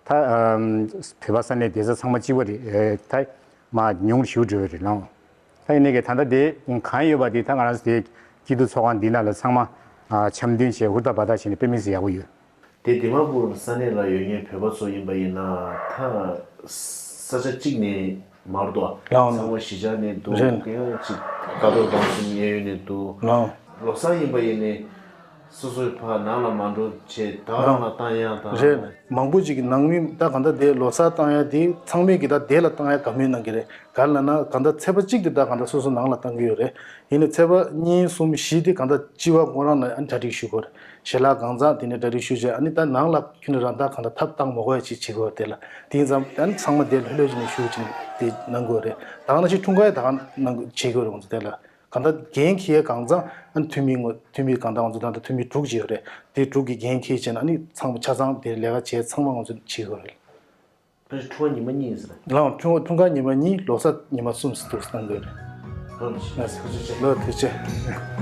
ད་བོད་པ་ས་གནས་སྡེ་ས་ཚང་མ་གཅིག་པ་རེད། ད་མ་ཉུང་ཞེ་པོ་འགྲོ་ཡོད་རེད་ལགས། ད་ཡིན་ནའི་གི་ད་ལྟ་དེ་གང་ཡོད་པ་དེ་ད་ང་རང་ཚོ་དེ་སྐྱིད་སྡུག་ཚོགས་ཁང་འདི་ནང་ལ་ཚང་མ་ཨ་འཆམ་མཐུན་བྱས་ཧུར་ཐག་འབད་ཐག་བྱས་ནས་དཔེ་མི་སྲིད་ཡག་པོ་ཡོད། དེ་དི་མ་པུར་ས་གནས་ལ་ཡོད་མཁན་བོད་པ་ཚོ་ཡིན་པ་ཡིན་ན་ད་ས་ཆ་གཅིག་ནས་མར་འདུག་ལའོ་ཚང་མ་གཞིས་ཆགས་ནས་འདུག་རེད། དེ་ཡང་ཅིག་ཀ་རྡོར་སྒང་གསུམ་གཡས་གཡོན་ནས་འདུག་ལའོ། ལོ་གསར་ཡིན་པ་ཡིན་ནའི་སོ་སོའི་ཕར་ནང་ལ་མ་འགྲོ་བྱས་ད་རང་ལ་བཏང་ཡག་དང་། རེད། མང་པོ་ཅིག་གི་ནང་མི་ད་གང་ལྟར་དེ་ལོ་གསར་བཏང་ཡག་དེ་ཚང་མས་ཀྱི་ད་དེ་ལ་བཏང་ཡག་དགའ་མོས་གནང་གི་རེད། ག་རེ་ལབ་ན་གང་ལྟར་ཚེས་པ་གཅིག་དེ་ད་གང་ལྟར་སོ་སོ་ནང་ལ་བཏང་གི་ཡོད་རེད། ཡིན་ནའི་ཚེས་པ་གཉིས་གསུམ་བཞི་དེ་གང་ལྟར་སྤྱི་པ་ཁོ་རང་ལ་ཨ་ནི་གྲ་སྒྲིག་ཞུ་དགོས་རེད། ཞལ་ལག་གང་ཚང་དེ་ནས་གྲ་སྒྲིག་ཞུ་བྱས། ཨ་ནི་ད་ནང་ལ་ཁྱོན་ནས་རང་ད་གང་ལྟར་ཐབས་བཏང་མ་དགོས་ཡ་ཅིག་བྱེད་དགོས་རེད། དེ་ལ་དེ་ཡིན་ཙང་ཨ་ནི་ཚང་མ་དེ་ལ་ལྷོད་ལྷོད་བྱས་ནས་ཞུ་བྱས་ནས་དེ་གནང་དགོས་རེད། ད་ག་ནང་བཞིན་འཁྲུངས་སྐར་ཡ་ད་ག་གནང་དགོས་བྱེད་དགོས་རེད། ང་ཚོ་དེ་ལ་གང་ལྟར་འགན་འཁྱེར་ཡ་གང་ཚང་ཨ་ནི་འཐུས་མི་ངོ་འཐུས་མི་གང་ལྟར་ང་ཚོ་ད་ལྟ་འཐུས་མི་དྲུག་ཅིག་ཡོད་རེད། དེ་དྲུག་གིས་འགན་འཁྱེར་བྱས་ནས་ཨ་ནི་ཚང་མ་ཆ་ཚང་དེ་ལས་ཀ་བྱས་ཚང་མ་ང་ཚོ་བྱེད་དགོས་རེད། ཕལ་ཆེར་འཁྲུངས་པ་ཉི་མ་གཉིས་ཡིན་ཟེར། ལའོ་འཁྲུངས་འཁྲུངས་སྐར་ཉི་མ་གཉིས། ལོ་གསར་ཉི་མ་གསུམ་ཟེར་འདུག་གནང་དགོས་རེད། ལོ་ཐུགས་རྗེ་ཆེ། ལོ་ཐུགས་རྗེ་ཆེ།